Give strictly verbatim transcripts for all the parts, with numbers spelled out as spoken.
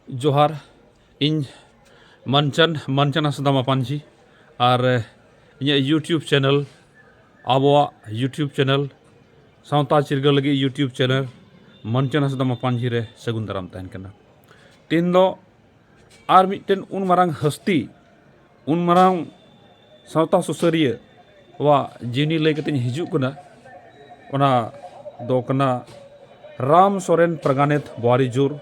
ᱡᱚᱦᱟᱨ, ᱤᱧ ᱢᱟᱱᱪᱟᱱ, ᱢᱟᱱᱪᱟᱱ ᱦᱟᱸᱥᱫᱟ ᱢᱟᱯᱟᱱᱡᱷᱤ, ᱟᱨ ᱤᱧᱟᱹᱜ YouTube channel, ᱟᱵᱚᱣᱟᱜ YouTube channel, ᱥᱟᱶᱛᱟ ᱪᱤᱨᱜᱟᱹᱞ ᱞᱟᱹᱜᱤᱫ YouTube channel, ᱢᱟᱱᱪᱟᱱ ᱦᱟᱸᱥᱫᱟ ᱢᱟᱯᱟᱱᱡᱷᱤ ᱨᱮ ᱥᱟᱹᱜᱩᱱ ᱫᱟᱨᱟᱢ ᱛᱟᱦᱮᱱ ᱠᱟᱱᱟ᱾ ᱛᱮᱦᱮᱧ ᱫᱚ ᱟᱨ ᱢᱤᱫᱴᱮᱱ ᱩᱱ ᱢᱟᱨᱟᱝ ᱦᱟᱹᱥᱛᱤ, ᱩᱱ ᱢᱟᱨᱟᱝ ᱥᱟᱶᱛᱟ ᱥᱩᱥᱟᱹᱨᱤᱭᱟᱹ ᱣᱟᱜ ᱡᱤᱣᱱᱤ ᱞᱟᱹᱭ ᱠᱟᱛᱮᱧ ᱦᱤᱡᱩᱜ ᱠᱟᱱᱟ᱾ ᱚᱱᱟ ᱫᱚ ᱠᱟᱱᱟ ᱨᱟᱢ ᱥᱚᱨᱮᱱ ᱯᱨᱟᱜᱟᱱᱮᱛ ᱵᱳᱣᱟᱨᱤᱡᱳᱨ,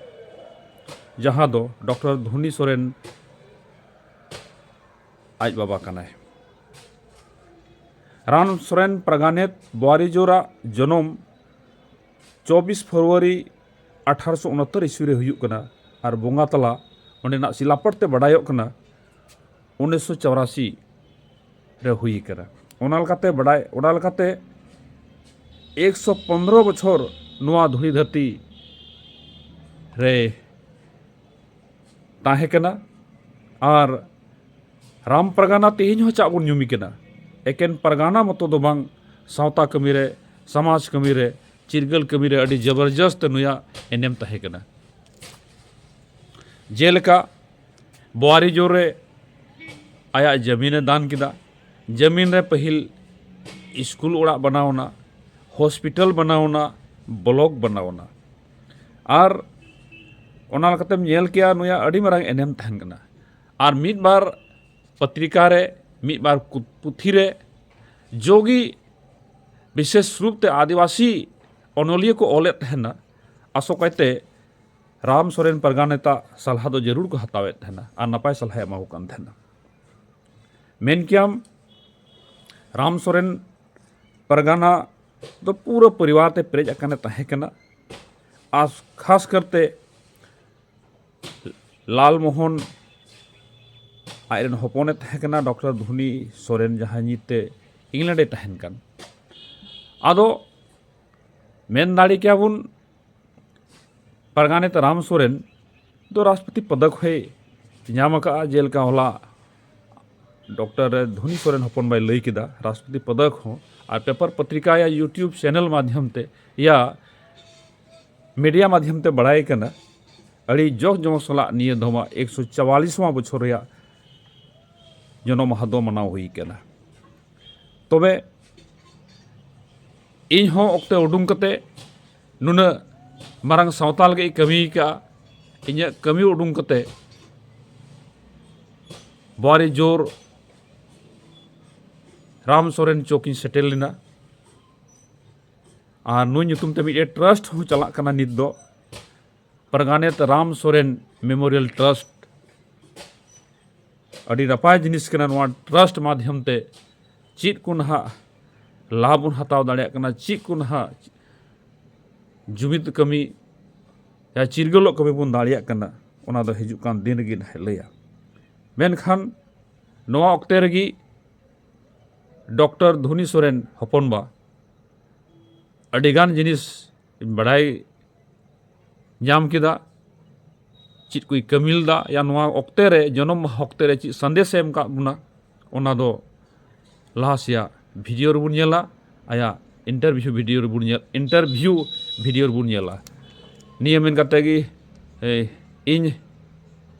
ᱡᱟᱦᱟᱸ ᱫᱚ ᱰᱚᱠᱴᱚᱨ ᱫᱷᱩᱱᱤ ᱥᱚᱨᱮᱱ ᱟᱡ ᱵᱟᱵᱟ ᱠᱟᱱᱟᱭ᱾ ᱨᱟᱢ ᱥᱚᱨᱮᱱ ᱯᱨᱟᱜᱟᱱᱮᱛ ᱵᱳᱣᱟᱨᱤᱡᱳᱨᱟᱜ ᱡᱚᱱᱚᱢ ᱪᱚᱵᱵᱤᱥ ᱯᱷᱮᱵᱽᱨᱩᱣᱟᱨᱤ ᱟᱴᱷᱟᱨᱚᱥᱚ ᱩᱱᱟᱛᱛᱚᱨ ᱤᱥᱣᱤ ᱨᱮ ᱦᱩᱭᱩᱜ ᱠᱟᱱᱟ, ᱟᱨ ᱵᱚᱸᱜᱟ ᱛᱟᱞᱟ ᱚᱸᱰᱮᱱᱟᱜ ᱥᱤᱞᱟᱯᱚᱴ ᱛᱮ ᱵᱟᱰᱟᱭᱚᱜ ᱠᱟᱱᱟ ᱩᱱᱤᱥᱥᱚ ᱪᱚᱣᱨᱟᱥᱤ ᱨᱮ ᱦᱩᱭ ᱠᱟᱱᱟ᱾ ᱚᱱᱟ ᱞᱮᱠᱟᱛᱮ ᱵᱟᱰᱟᱭ, ᱚᱱᱟ ᱞᱮᱠᱟᱛᱮ ᱮᱠᱥᱚ ᱯᱚᱱᱨᱚ ᱵᱚᱪᱷᱚᱨ ᱱᱚᱣᱟ ᱫᱷᱩᱲᱤ ᱫᱷᱟᱹᱨᱛᱤ ᱨᱮ ᱛᱟᱦᱮᱸ ᱠᱟᱱᱟ᱾ ᱟᱨ ᱨᱟᱢ ᱯᱟᱨᱜᱟᱱᱟ ᱛᱮᱦᱮᱧ ᱦᱚᱸ ᱪᱟᱜ ᱵᱚᱱ ᱧᱩᱢᱮ ᱠᱟᱱᱟ᱾ ᱮᱠᱮᱱ ᱯᱟᱨᱜᱟᱱᱟ ᱢᱚᱛᱚ ᱫᱚ ᱵᱟᱝ, ᱥᱟᱶᱛᱟ ᱠᱟᱹᱢᱤ ᱨᱮ, ᱥᱚᱢᱟᱡᱽ ᱠᱟᱹᱢᱤ ᱨᱮ, ᱪᱤᱨᱜᱟᱹᱞ ᱠᱟᱹᱢᱤ ᱨᱮ ᱟᱹᱰᱤ ᱡᱚᱵᱚᱨᱡᱚᱥᱛ ᱱᱩᱭᱟᱜ ᱮᱱᱮᱢ ᱛᱟᱦᱮᱸ ᱠᱟᱱᱟ᱾ ᱡᱮᱞᱮᱠᱟ ᱵᱳᱣᱟᱨᱤᱡᱳᱨ ᱨᱮ ᱟᱭᱟᱜ ᱡᱟᱹᱢᱤᱱᱮ ᱫᱟᱱ ᱠᱮᱫᱟ᱾ ᱡᱟᱹᱢᱤᱱ ᱨᱮ ᱯᱟᱹᱦᱤᱞ ᱥᱠᱩᱞ ᱚᱲᱟᱜ ᱵᱮᱱᱟᱣ ᱮᱱᱟ, ᱦᱚᱥᱯᱤᱴᱟᱞ ᱵᱮᱱᱟᱣ ᱮᱱᱟ, ᱵᱞᱚᱠ ᱵᱮᱱᱟᱣ ᱮᱱᱟ᱾ ᱟᱨ ᱚᱱᱟ ᱞᱮᱠᱟᱛᱮᱢ ᱧᱮᱞ ᱠᱮᱭᱟ, ᱱᱩᱭᱟᱜ ᱟᱹᱰᱤ ᱢᱟᱨᱟᱝ ᱮᱱᱮᱢ ᱛᱟᱦᱮᱱ ᱠᱟᱱᱟ᱾ ᱟᱨ ᱢᱤᱫ ᱵᱟᱨ ᱯᱚᱛᱨᱤᱠᱟ ᱨᱮ, ᱢᱤᱫ ᱵᱟᱨ ᱠᱩ-, ᱯᱩᱛᱷᱤ ᱨᱮ ᱡᱚᱜᱤ ᱵᱤᱥᱮᱥ ᱨᱩᱯ ᱛᱮ ᱟᱹᱫᱤᱵᱟᱹᱥᱤ ᱚᱱᱚᱞᱤᱭᱟᱹ ᱠᱚ ᱚᱞᱮᱫ ᱛᱟᱦᱮᱱᱟ, ᱟᱥᱚᱠᱟᱭᱛᱮ ᱨᱟᱢ ᱥᱚᱨᱮᱱ ᱯᱟᱨᱜᱟᱱᱮᱛᱟᱜ ᱥᱟᱞᱦᱟ ᱫᱚ ᱡᱟᱹᱨᱩᱲ ᱠᱚ ᱦᱟᱛᱟᱣᱮᱫ ᱛᱟᱦᱮᱱᱟ ᱟᱨ ᱱᱟᱯᱟᱭ ᱥᱟᱞᱦᱟᱭ ᱮᱢᱟ ᱠᱚ ᱠᱟᱱ ᱛᱟᱦᱮᱱᱟ᱾ ᱢᱮᱱ ᱠᱮᱭᱟᱢ, ᱨᱟᱢ ᱥᱚᱨᱮᱱ ᱯᱟᱨᱜᱟᱱᱟ ᱫᱚ ᱯᱩᱨᱟᱹ ᱯᱚᱨᱤᱵᱟᱨ ᱛᱮ ᱯᱮᱨᱮᱡ ᱟᱠᱟᱱᱮ ᱛᱟᱦᱮᱸ ᱠᱟᱱᱟ᱾ ᱟᱨ ᱠᱷᱟᱥ ᱠᱟᱨᱛᱮ ᱞᱟᱞ ᱢᱳᱦᱚᱱ ᱟᱡ ᱨᱮᱱ ᱦᱚᱯᱚᱱᱮ ᱛᱟᱦᱮᱸ ᱠᱟᱱᱟ, ᱰᱚᱠᱴᱚᱨ ᱫᱷᱩᱱᱤ ᱥᱚᱨᱮᱱ, ᱡᱟᱦᱟᱸᱭ ᱱᱤᱛ ᱛᱮ ᱤᱝᱞᱮᱱᱰ ᱮ ᱛᱟᱦᱮᱱ ᱠᱟᱱ᱾ ᱟᱫᱚ ᱢᱮᱱ ᱫᱟᱲᱮ ᱠᱮᱭᱟᱵᱚᱱ, ᱯᱟᱨᱜᱟᱱᱮᱛ ᱨᱟᱢ ᱥᱚᱨᱮᱱ ᱫᱚ ᱨᱟᱥᱴᱨᱚᱯᱚᱛᱤ ᱯᱚᱫᱚᱠ ᱦᱚᱸᱭ ᱧᱟᱢ ᱟᱠᱟᱫᱼᱟ, ᱡᱮᱞᱮᱠᱟ ᱦᱚᱞᱟ ᱰᱚᱠᱴᱚᱨ ᱫᱷᱩᱱᱤ ᱥᱚᱨᱮᱱ ᱦᱚᱯᱚᱱ ᱵᱟᱭ ᱞᱟᱹᱭ ᱠᱮᱫᱟ, ᱨᱟᱥᱴᱨᱚᱯᱚᱛᱤ ᱯᱚᱫᱚᱠ ᱦᱚᱸ᱾ ᱟᱨ ᱯᱮᱯᱟᱨ ᱯᱚᱛᱨᱤᱠᱟ ᱭᱟ YouTube ᱪᱮᱱᱮᱞ ᱢᱟᱫᱽᱫᱷᱚᱢ ᱛᱮ ᱭᱟ ᱢᱤᱰᱤᱭᱟ ᱢᱟᱫᱽᱫᱷᱚᱢ ᱛᱮ ᱵᱟᱲᱟᱭ ᱠᱟᱱᱟ, ᱟᱹᱰᱤ ᱡᱚᱠ ᱡᱚᱢᱚᱠ ᱥᱟᱞᱟᱜ ᱱᱤᱭᱟᱹ ᱫᱷᱟᱣ ᱮᱠᱥᱚ ᱪᱟᱣᱟᱞᱤᱥ ᱣᱟ ᱵᱚᱪᱷᱚᱨ ᱨᱮᱭᱟᱜ ᱡᱚᱱᱚᱢ ᱢᱟᱦᱟ ᱫᱚ ᱢᱟᱱᱟᱣ ᱦᱩᱭ ᱠᱟᱱᱟ᱾ ᱛᱚᱵᱮ ᱤᱧ ᱦᱚᱸ ᱚᱠᱛᱮ ᱩᱰᱩᱝ ᱠᱟᱛᱮ ᱱᱩᱱᱟᱹᱜ ᱢᱟᱨᱟᱝ ᱥᱟᱶᱛᱟ ᱞᱟᱹᱜᱤᱫ ᱤᱧ ᱠᱟᱹᱢᱤ ᱟᱠᱟᱫᱼᱟ᱾ ᱤᱧᱟᱹᱜ ᱠᱟᱹᱢᱤ ᱩᱰᱩᱝ ᱠᱟᱛᱮ ᱵᱚᱣᱟᱨᱤ ᱡᱳᱨ ᱨᱟᱢ ᱥᱚᱨᱮᱱ ᱪᱚᱠ ᱤᱧ ᱥᱮᱴᱮᱨ ᱞᱮᱱᱟ᱾ ᱟᱨ ᱱᱩᱭ ᱧᱩᱛᱩᱢ ᱛᱮ ᱢᱤᱫᱴᱮᱱ ᱴᱨᱟᱥᱴ ᱦᱚᱸ ᱪᱟᱞᱟᱜ ᱠᱟᱱᱟ ᱱᱤᱛ ᱫᱚ, ᱯᱨᱟᱜᱟᱱᱮᱛ ᱨᱟᱢ ᱥᱚᱨᱮᱱ ᱢᱮᱢᱳᱨᱤᱭᱟᱞ ᱴᱨᱟᱥᱴ᱾ ᱟᱹᱰᱤ ᱱᱟᱯᱟᱭ ᱡᱤᱱᱤᱥ ᱠᱟᱱᱟ᱾ ᱱᱚᱣᱟ ᱴᱨᱟᱥᱴ ᱢᱟᱫᱽᱫᱷᱚᱢ ᱛᱮ ᱪᱮᱫ ᱠᱚ ᱱᱟᱦᱟᱜ ᱞᱟᱵᱷ ᱵᱚᱱ ᱦᱟᱛᱟᱣ ᱫᱟᱲᱮᱭᱟᱜ ᱠᱟᱱᱟ, ᱪᱮᱫ ᱠᱚ ᱱᱟᱦᱟᱜ ᱡᱩᱢᱤᱫ ᱠᱟᱹᱢᱤ ᱭᱟ ᱪᱤᱨᱜᱟᱹᱞᱚᱜ ᱠᱟᱹᱢᱤ ᱵᱚᱱ ᱫᱟᱲᱮᱭᱟᱜ ᱠᱟᱱᱟ, ᱚᱱᱟ ᱫᱚ ᱦᱤᱡᱩᱜ ᱠᱟᱱ ᱫᱤᱱ ᱨᱮᱜᱮ ᱱᱟᱦᱟᱜ ᱞᱟᱹᱭᱟ᱾ ᱢᱮᱱᱠᱷᱟᱱ ᱱᱚᱣᱟ ᱚᱠᱛᱮ ᱨᱮᱜᱮ ᱰᱚᱠᱴᱚᱨ ᱫᱷᱚᱱᱤ ᱥᱚᱨᱮᱱ ᱦᱚᱯᱚᱱᱵᱟ ᱟᱹᱰᱤᱜᱟᱱ ᱡᱤᱱᱤᱥ ᱵᱟᱲᱟᱭ ᱧᱟᱢ ᱠᱮᱫᱟ, ᱪᱮᱫ ᱠᱚᱭ ᱠᱟᱹᱢᱤ ᱞᱮᱫᱟ, ᱭᱟ ᱱᱚᱣᱟ ᱚᱠᱛᱮ ᱨᱮ, ᱡᱚᱱᱚᱢ ᱢᱟᱦᱟ ᱚᱠᱛᱮ ᱨᱮ ᱪᱮᱫ ᱥᱟᱸᱫᱮᱥᱮ ᱮᱢ ᱟᱠᱟᱫ ᱵᱚᱱᱟ, ᱚᱱᱟ ᱫᱚ ᱞᱟᱦᱟ ᱥᱮᱭᱟᱜ ᱵᱷᱤᱰᱤᱭᱳ ᱨᱮᱵᱚᱱ ᱧᱮᱞᱟ, ᱟᱭᱟᱜ ᱤᱱᱴᱟᱨᱵᱷᱤᱭᱩ ᱵᱷᱤᱰᱤᱭᱳ ᱨᱮᱵᱚᱱ ᱧᱮᱞ, ᱤᱱᱴᱟᱨᱵᱷᱤᱭᱩ ᱵᱷᱤᱰᱤᱭᱳ ᱨᱮᱵᱚᱱ ᱧᱮᱞᱟ᱾ ᱱᱤᱭᱟᱹ ᱢᱮᱱ ᱠᱟᱛᱮ ᱜᱮ, ᱮ, ᱤᱧ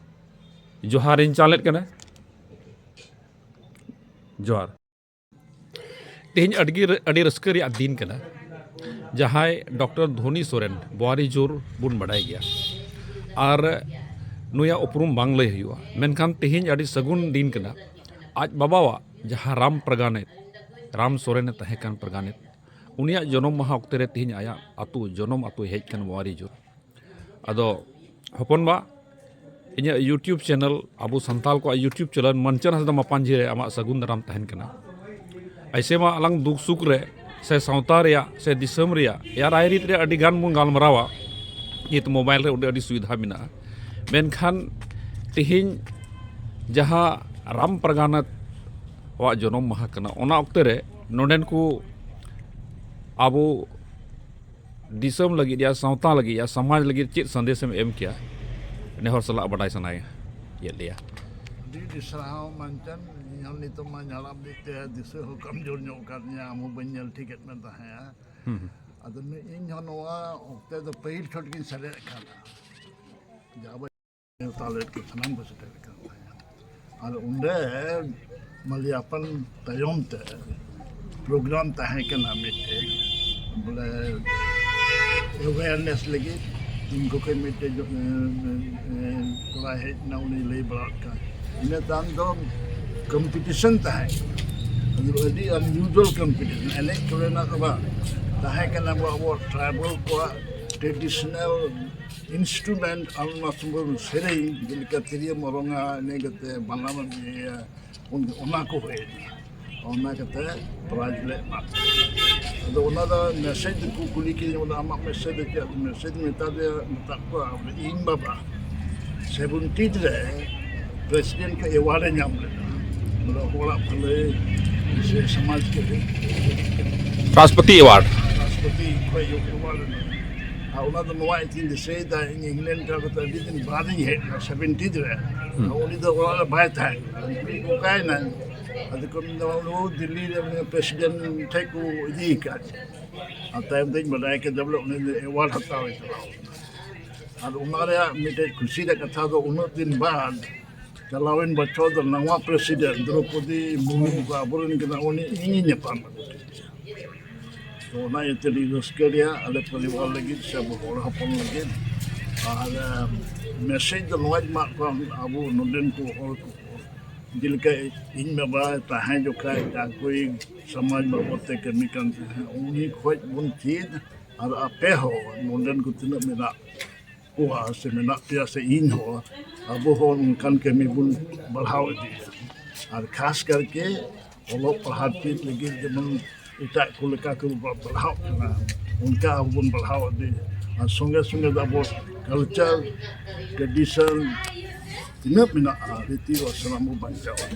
ᱡᱚᱦᱟᱨᱤᱧ ᱪᱟᱞᱮᱫ ᱠᱟᱱᱟ᱾ ᱡᱚᱦᱟᱨ᱾ ᱛᱮᱦᱮᱧ ᱟᱹᱰᱤ ᱜᱮ, ᱟᱹᱰᱤ ᱨᱟᱹᱥᱠᱟᱹ ᱨᱮᱭᱟᱜ ᱫᱤᱱ ᱠᱟᱱᱟ᱾ ᱡᱟᱦᱟᱸᱭ ᱰᱚᱠᱴᱚᱨ ᱫᱷᱚᱱᱤ ᱥᱚᱨᱮᱱ, ᱵᱚᱣᱟᱨᱤ ᱡᱳᱨ ᱵᱚᱱ ᱵᱟᱰᱟᱭ ᱜᱮᱭᱟ, ᱟᱨ ᱱᱩᱭᱟᱜ ᱩᱯᱨᱩᱢ ᱵᱟᱝ ᱞᱟᱹᱭ ᱦᱩᱭᱩᱜᱼᱟ, ᱢᱮᱱᱠᱷᱟᱱ ᱛᱮᱦᱮᱧ ᱟᱹᱰᱤ ᱥᱟᱹᱜᱩᱱ ᱫᱤᱱ ᱠᱟᱱᱟ᱾ ᱟᱡ ᱵᱟᱵᱟᱣᱟᱜ ᱡᱟᱦᱟᱸ ᱨᱟᱢ ᱯᱨᱟᱜᱟᱱᱮᱛ, ᱨᱟᱢ ᱥᱚᱨᱮᱱᱮ ᱛᱟᱦᱮᱸ ᱠᱟᱱ ᱯᱨᱟᱜᱟᱱᱮᱛ, ᱩᱱᱤᱭᱟᱜ ᱡᱚᱱᱚᱢ ᱢᱟᱦᱟ ᱚᱠᱛᱮ ᱨᱮ ᱛᱮᱦᱮᱧ ᱟᱭᱟᱜ ᱟᱹᱛᱩ, ᱡᱚᱱᱚᱢ ᱟᱹᱛᱩᱭ ᱦᱮᱡ ᱠᱟᱱ ᱵᱚᱣᱟᱨᱤ ᱡᱳᱨ᱾ ᱟᱫᱚ ᱦᱚᱯᱚᱱ ᱵᱟ, ᱤᱧᱟᱹᱜ YouTube ᱪᱮᱱᱮᱞ, ᱟᱵᱚ ᱥᱟᱱᱛᱟᱲ ᱠᱚᱣᱟᱜ YouTube ᱪᱮᱱᱮᱞ ᱢᱟᱱᱪᱟᱱ ᱦᱟᱸᱥᱫᱟ ᱢᱟᱯᱟᱱᱡᱷᱤ ᱨᱮ ᱟᱢᱟᱜ ᱥᱟᱹᱜᱩᱱ ᱫᱟᱨᱟᱢ ᱛᱟᱦᱮᱱ ᱠᱟᱱᱟ᱾ ᱟᱭᱥᱮ ᱢᱟ ᱟᱞᱟᱝ ᱫᱩᱠ ᱥᱩᱠ ᱨᱮ ᱥᱮ ᱥᱟᱶᱛᱟ ᱨᱮᱭᱟᱜ ᱥᱮ ᱫᱤᱥᱚᱢ ᱨᱮᱭᱟᱜ ᱭᱟ ᱨᱟᱭᱨᱤᱛ ᱨᱮ ᱟᱹᱰᱤ ᱜᱟᱱ ᱵᱚᱱ ᱜᱟᱞᱢᱟᱨᱟᱣᱟ᱾ ᱱᱤᱛ ᱢᱳᱵᱟᱭᱤᱞ ᱨᱮ ᱟᱹᱰᱤ, ᱟᱹᱰᱤ ᱥᱩᱵᱤᱫᱷᱟ ᱢᱮᱱᱟᱜᱼᱟ, ᱢᱮᱱᱠᱷᱟᱱ ᱛᱮᱦᱮᱧ ᱡᱟᱦᱟᱸ ᱨᱟᱢ ᱯᱨᱟᱜᱟᱱᱟᱛ ᱟᱜ ᱡᱚᱱᱚᱢ ᱢᱟᱦᱟ ᱠᱟᱱᱟ, ᱚᱱᱟ ᱚᱠᱛᱮ ᱨᱮ ᱱᱚᱰᱮᱱ ᱠᱚ ᱟᱵᱚ ᱫᱤᱥᱚᱢ ᱞᱟᱹᱜᱤᱫ ᱭᱟ ᱥᱟᱶᱛᱟ ᱞᱟᱹᱜᱤᱫ ᱭᱟ ᱥᱚᱢᱟᱡᱽ ᱞᱟᱹᱜᱤᱫ ᱪᱮᱫ ᱥᱟᱸᱫᱮᱥᱮᱢ ᱮᱢ ᱠᱮᱭᱟ? ᱱᱮᱦᱚᱨ ᱥᱟᱞᱟᱜ ᱵᱟᱰᱟᱭ ᱥᱟᱱᱟᱭᱮᱫ ᱞᱮᱭᱟ᱾ ᱟᱹᱰᱤ ᱟᱹᱰᱤ ᱥᱟᱨᱦᱟᱣ ᱢᱟᱱᱪᱟᱱ, ᱤᱧ ᱦᱚᱸ ᱱᱤᱛᱚᱜ ᱢᱟ ᱡᱷᱟᱲᱟᱢ ᱫᱤᱠ ᱛᱮ ᱫᱤᱥᱟᱹ ᱦᱚᱸ ᱠᱚᱢᱡᱳᱨ ᱧᱚᱜ ᱠᱟᱫᱤᱧᱟ, ᱟᱢ ᱦᱚᱸ ᱵᱟᱹᱧ ᱧᱮᱞ ᱴᱷᱤᱠᱮᱫ ᱢᱮ ᱛᱟᱦᱮᱸᱫᱼᱟ᱾ ᱦᱩᱸ, ᱦᱩᱸ᱾ ᱟᱫᱚ ᱱᱩᱭ, ᱤᱧ ᱦᱚᱸ ᱱᱚᱣᱟ ᱚᱠᱛᱮ ᱫᱚ ᱯᱟᱹᱦᱤᱞ ᱪᱷᱚᱴ ᱜᱤᱧ ᱥᱮᱞᱮᱫ ᱟᱠᱟᱱᱟ᱾ ᱡᱟᱦᱟᱸ ᱵᱟᱭ ᱦᱟᱛᱟᱣ ᱞᱮᱫ ᱠᱚ ᱥᱟᱱᱟᱢ ᱠᱚ ᱥᱮᱴᱮᱨ ᱟᱠᱟᱱ ᱛᱟᱦᱮᱸᱫ᱾ ᱟᱨ ᱚᱸᱰᱮ ᱢᱟᱹᱞᱤᱭᱟᱯᱟᱱ ᱛᱟᱭᱚᱢ ᱛᱮ ᱯᱨᱳᱜᱨᱟᱢ ᱛᱟᱦᱮᱸ ᱠᱟᱱᱟ ᱢᱤᱫᱴᱮᱡ, ᱵᱚᱞᱮ ᱮᱣᱮᱨᱱᱮᱥ ᱞᱟᱹᱜᱤᱫ᱾ ᱩᱱᱠᱩ ᱠᱷᱚᱱ ᱢᱤᱫᱴᱮᱡ ᱠᱚᱲᱟᱭ ᱦᱮᱡ ᱮᱱᱟ, ᱩᱱᱤ ᱞᱟᱹᱭ ᱵᱟᱲᱟ ᱟᱫ ᱠᱟᱱ᱾ ᱤᱱᱟᱹ ᱛᱟᱭᱚᱢ ᱫᱚ ᱠᱚᱢᱯᱤᱴᱤᱥᱚᱱ ᱛᱟᱦᱮᱸ ᱠᱟᱱᱟ᱾ ᱟᱫᱚ ᱟᱹᱰᱤ ᱟᱱᱭᱩᱡᱩᱣᱟᱞ ᱠᱚᱢᱯᱤᱴᱤᱥᱚᱱ, ᱮᱱᱮᱡ ᱠᱚᱨᱮᱱᱟᱜ ᱫᱚ ᱵᱟᱝ, ᱛᱟᱦᱮᱸ ᱠᱟᱱᱟ ᱟᱵᱚ, ᱟᱵᱚᱣᱟᱜ ᱴᱨᱟᱭᱵᱟᱞ ᱠᱚᱣᱟᱜ ᱴᱨᱮᱰᱤᱥᱚᱱᱟᱞ ᱤᱱᱥᱴᱨᱩᱢᱮᱱᱴ ᱟᱨ ᱚᱱᱟ ᱥᱚᱢᱚᱭ ᱥᱮᱨᱮᱧ, ᱡᱮᱞᱮᱠᱟ ᱛᱤᱨᱭᱳ ᱢᱚᱨᱚᱝᱟ, ᱤᱱᱟᱹ ᱠᱟᱛᱮ ᱵᱟᱱᱟᱢ ᱤᱭᱟᱹᱭᱟ, ᱩᱱ-, ᱚᱱᱟ ᱠᱚ ᱦᱩᱭ ᱮᱱᱟ᱾ ᱚᱱᱟ ᱠᱟᱛᱮ ᱯᱨᱟᱭᱤᱡᱽ ᱞᱮ ᱮᱢᱟ ᱠᱚᱣᱟ᱾ ᱟᱫᱚ ᱚᱱᱟ ᱫᱚ ᱢᱮᱥᱮᱡᱽ ᱫᱚᱠᱚ ᱠᱩᱞᱤ ᱠᱤᱫᱤᱧᱟ, ᱵᱚᱞᱮ, "ᱟᱢᱟᱜ ᱢᱮᱥᱮᱡᱽ ᱫᱚ ᱪᱮᱫ?" ᱢᱮᱥᱮᱡᱽ ᱢᱮᱛᱟ ᱫᱮᱭᱟ, ᱢᱮᱛᱟᱫ ᱠᱚᱣᱟ, ᱵᱚᱞᱮ, ᱤᱧ ᱵᱟᱵᱟ ᱥᱮᱵᱷᱮᱱᱴᱤ ᱨᱮ ᱯᱨᱮᱥᱤᱰᱮᱱᱴ ᱠᱷᱚᱱ ᱮᱣᱟᱨᱰ ᱮ ᱧᱟᱢ ᱞᱮᱫᱟ, ᱵᱚᱞᱮ, ᱦᱚᱲᱟᱜ ᱵᱷᱟᱹᱞᱟᱹᱭ ᱥᱮ ᱥᱚᱢᱟᱡᱽ ᱠᱚ ᱨᱟᱥᱴᱨᱚᱯᱚᱛᱤ ᱮᱣᱟᱨᱰ᱾ ᱨᱟᱥᱴᱨᱚᱯᱚᱛᱤ ᱠᱷᱚᱱ ᱮᱣᱟᱨᱰ ᱞᱮᱫᱟ᱾ ᱟᱨ ᱚᱱᱟ ᱫᱚ ᱱᱚᱣᱟ ᱤᱧ ᱫᱤᱥᱟᱹᱭᱮᱫᱟ, ᱤᱧ ᱤᱝᱞᱮᱱᱰ ᱪᱟᱞᱟᱣ ᱠᱟᱛᱮ ᱟᱹᱰᱤ ᱫᱤᱱ ᱵᱟᱫ ᱤᱧ ᱦᱮᱡ ᱮᱱᱟ, ᱥᱮᱵᱷᱮᱱᱴᱤ ᱨᱮ᱾ ᱦᱩᱸ᱾ ᱩᱱᱤ ᱫᱚ ᱚᱲᱟᱜ ᱨᱮ ᱵᱟᱭ ᱛᱟᱦᱮᱸ ᱠᱟᱱᱟ᱾ ᱩᱱᱤ ᱚᱠᱟᱭᱮᱱᱟᱭ? ᱟᱫᱚ ᱠᱚ ᱢᱮᱱᱫᱟ, ᱩᱱᱤ ᱫᱤᱞᱞᱤ ᱨᱮ ᱩᱱᱤ ᱯᱨᱮᱥᱤᱰᱮᱱᱴ ᱴᱷᱮᱱ ᱠᱚ ᱤᱫᱤ ᱟᱠᱟᱫ᱾ ᱟᱨ ᱛᱟᱭᱚᱢ ᱛᱮᱧ ᱵᱟᱰᱟᱭ ᱠᱮᱫᱟ ᱵᱚᱞᱮ ᱩᱱᱤ ᱫᱚ ᱮᱣᱟᱨᱰ ᱦᱟᱛᱟᱣ ᱮ ᱪᱟᱞᱟᱣ ᱠᱟᱱᱟ᱾ ᱟᱨ ᱚᱱᱟ ᱨᱮᱭᱟᱜ ᱢᱤᱫᱴᱮᱡ ᱠᱩᱥᱤ ᱨᱮᱭᱟᱜ ᱠᱟᱛᱷᱟ ᱫᱚ, ᱩᱱᱟᱹᱜ ᱫᱤᱱ ᱵᱟᱫ ᱪᱟᱞᱟᱣᱮᱱ ᱵᱚᱪᱷᱚᱨ ᱫᱚ ᱱᱟᱣᱟ ᱯᱨᱮᱥᱤᱰᱮᱱᱴ ᱫᱨᱚᱯᱚᱫᱤ ᱢᱩᱨᱢᱩ, ᱟᱵᱚᱨᱮᱱ ᱠᱟᱱᱟ, ᱩᱱᱤ ᱤᱧᱤᱧ ᱧᱟᱯᱟᱢ ᱟᱹᱜᱩ ᱠᱮᱫᱮᱭᱟ᱾ ᱛᱚ ᱚᱱᱟ ᱤᱭᱟᱹᱛᱮ ᱟᱹᱰᱤ ᱨᱟᱹᱥᱠᱟᱹ ᱨᱮᱭᱟᱜ ᱟᱞᱮ ᱯᱚᱨᱤᱵᱟᱨ ᱞᱟᱹᱜᱤᱫ ᱥᱮ ᱟᱵᱚ ᱦᱚᱲ ᱦᱚᱯᱚᱱ ᱞᱟᱹᱜᱤᱫ᱾ ᱟᱨ, ᱟᱢ, ᱢᱮᱥᱮᱡᱽ ᱫᱚ ᱱᱚᱣᱟᱧ ᱮᱢᱟᱜ ᱠᱚᱣᱟ, ᱟᱵᱚ ᱱᱚᱰᱮᱱ ᱠᱚ ᱦᱚᱲ ᱠᱚ, ᱡᱮᱞᱮᱠᱟ ᱤᱧ ᱵᱟᱵᱟ ᱛᱟᱦᱮᱸ ᱡᱚᱠᱷᱟᱡ ᱡᱟᱦᱟᱸ ᱠᱚᱭ ᱥᱚᱢᱟᱡᱽ ᱵᱟᱵᱚᱫ ᱛᱮ ᱠᱟᱹᱢᱤ ᱠᱟᱱ ᱛᱟᱦᱮᱸᱫ, ᱩᱱᱤ ᱠᱷᱚᱡ ᱵᱚᱱ ᱪᱮᱫ᱾ ᱟᱨ ᱟᱯᱮ ᱦᱚᱸ ᱱᱚᱰᱮᱱ ᱠᱚ ᱛᱤᱱᱟᱹᱜ ᱢᱮᱱᱟᱜ ᱠᱚᱣᱟ ᱥᱮ ᱢᱮᱱᱟᱜ ᱯᱮᱭᱟ ᱥᱮ ᱤᱧ ᱦᱚᱸ, ᱟᱵᱚ ᱦᱚᱸ ᱚᱱᱠᱟᱱ ᱠᱟᱹᱢᱤ ᱵᱚᱱ ᱵᱟᱲᱦᱟᱣ ᱤᱫᱤᱭᱟ᱾ ᱟᱨ ᱠᱷᱟᱥ ᱠᱟᱨᱠᱮ ᱚᱞᱚᱜ ᱯᱟᱲᱦᱟᱣ ᱪᱮᱫ ᱞᱟᱹᱜᱤᱫ ᱡᱮᱢᱚᱱ ᱮᱴᱟᱜ ᱠᱚ ᱞᱮᱠᱟ ᱠᱚ ᱵᱟ-, ᱵᱟᱲᱦᱟᱜ ᱠᱟᱱᱟ, ᱚᱱᱠᱟ ᱟᱵᱚ ᱵᱚᱱ ᱵᱟᱲᱦᱟᱣ ᱤᱫᱤ᱾ ᱟᱨ ᱥᱚᱸᱜᱮ ᱥᱚᱸᱜᱮ ᱫᱚ ᱟᱵᱚ ᱠᱟᱞᱪᱟᱨ, ᱴᱨᱮᱰᱤᱥᱚᱱ ᱛᱤᱱᱟᱹᱜ ᱢᱮᱱᱟᱜᱼᱟ, ᱨᱤᱛᱤ ᱟᱨ ᱥᱟᱱᱟᱢ ᱵᱚ ᱵᱟᱧᱪᱟᱣᱟ᱾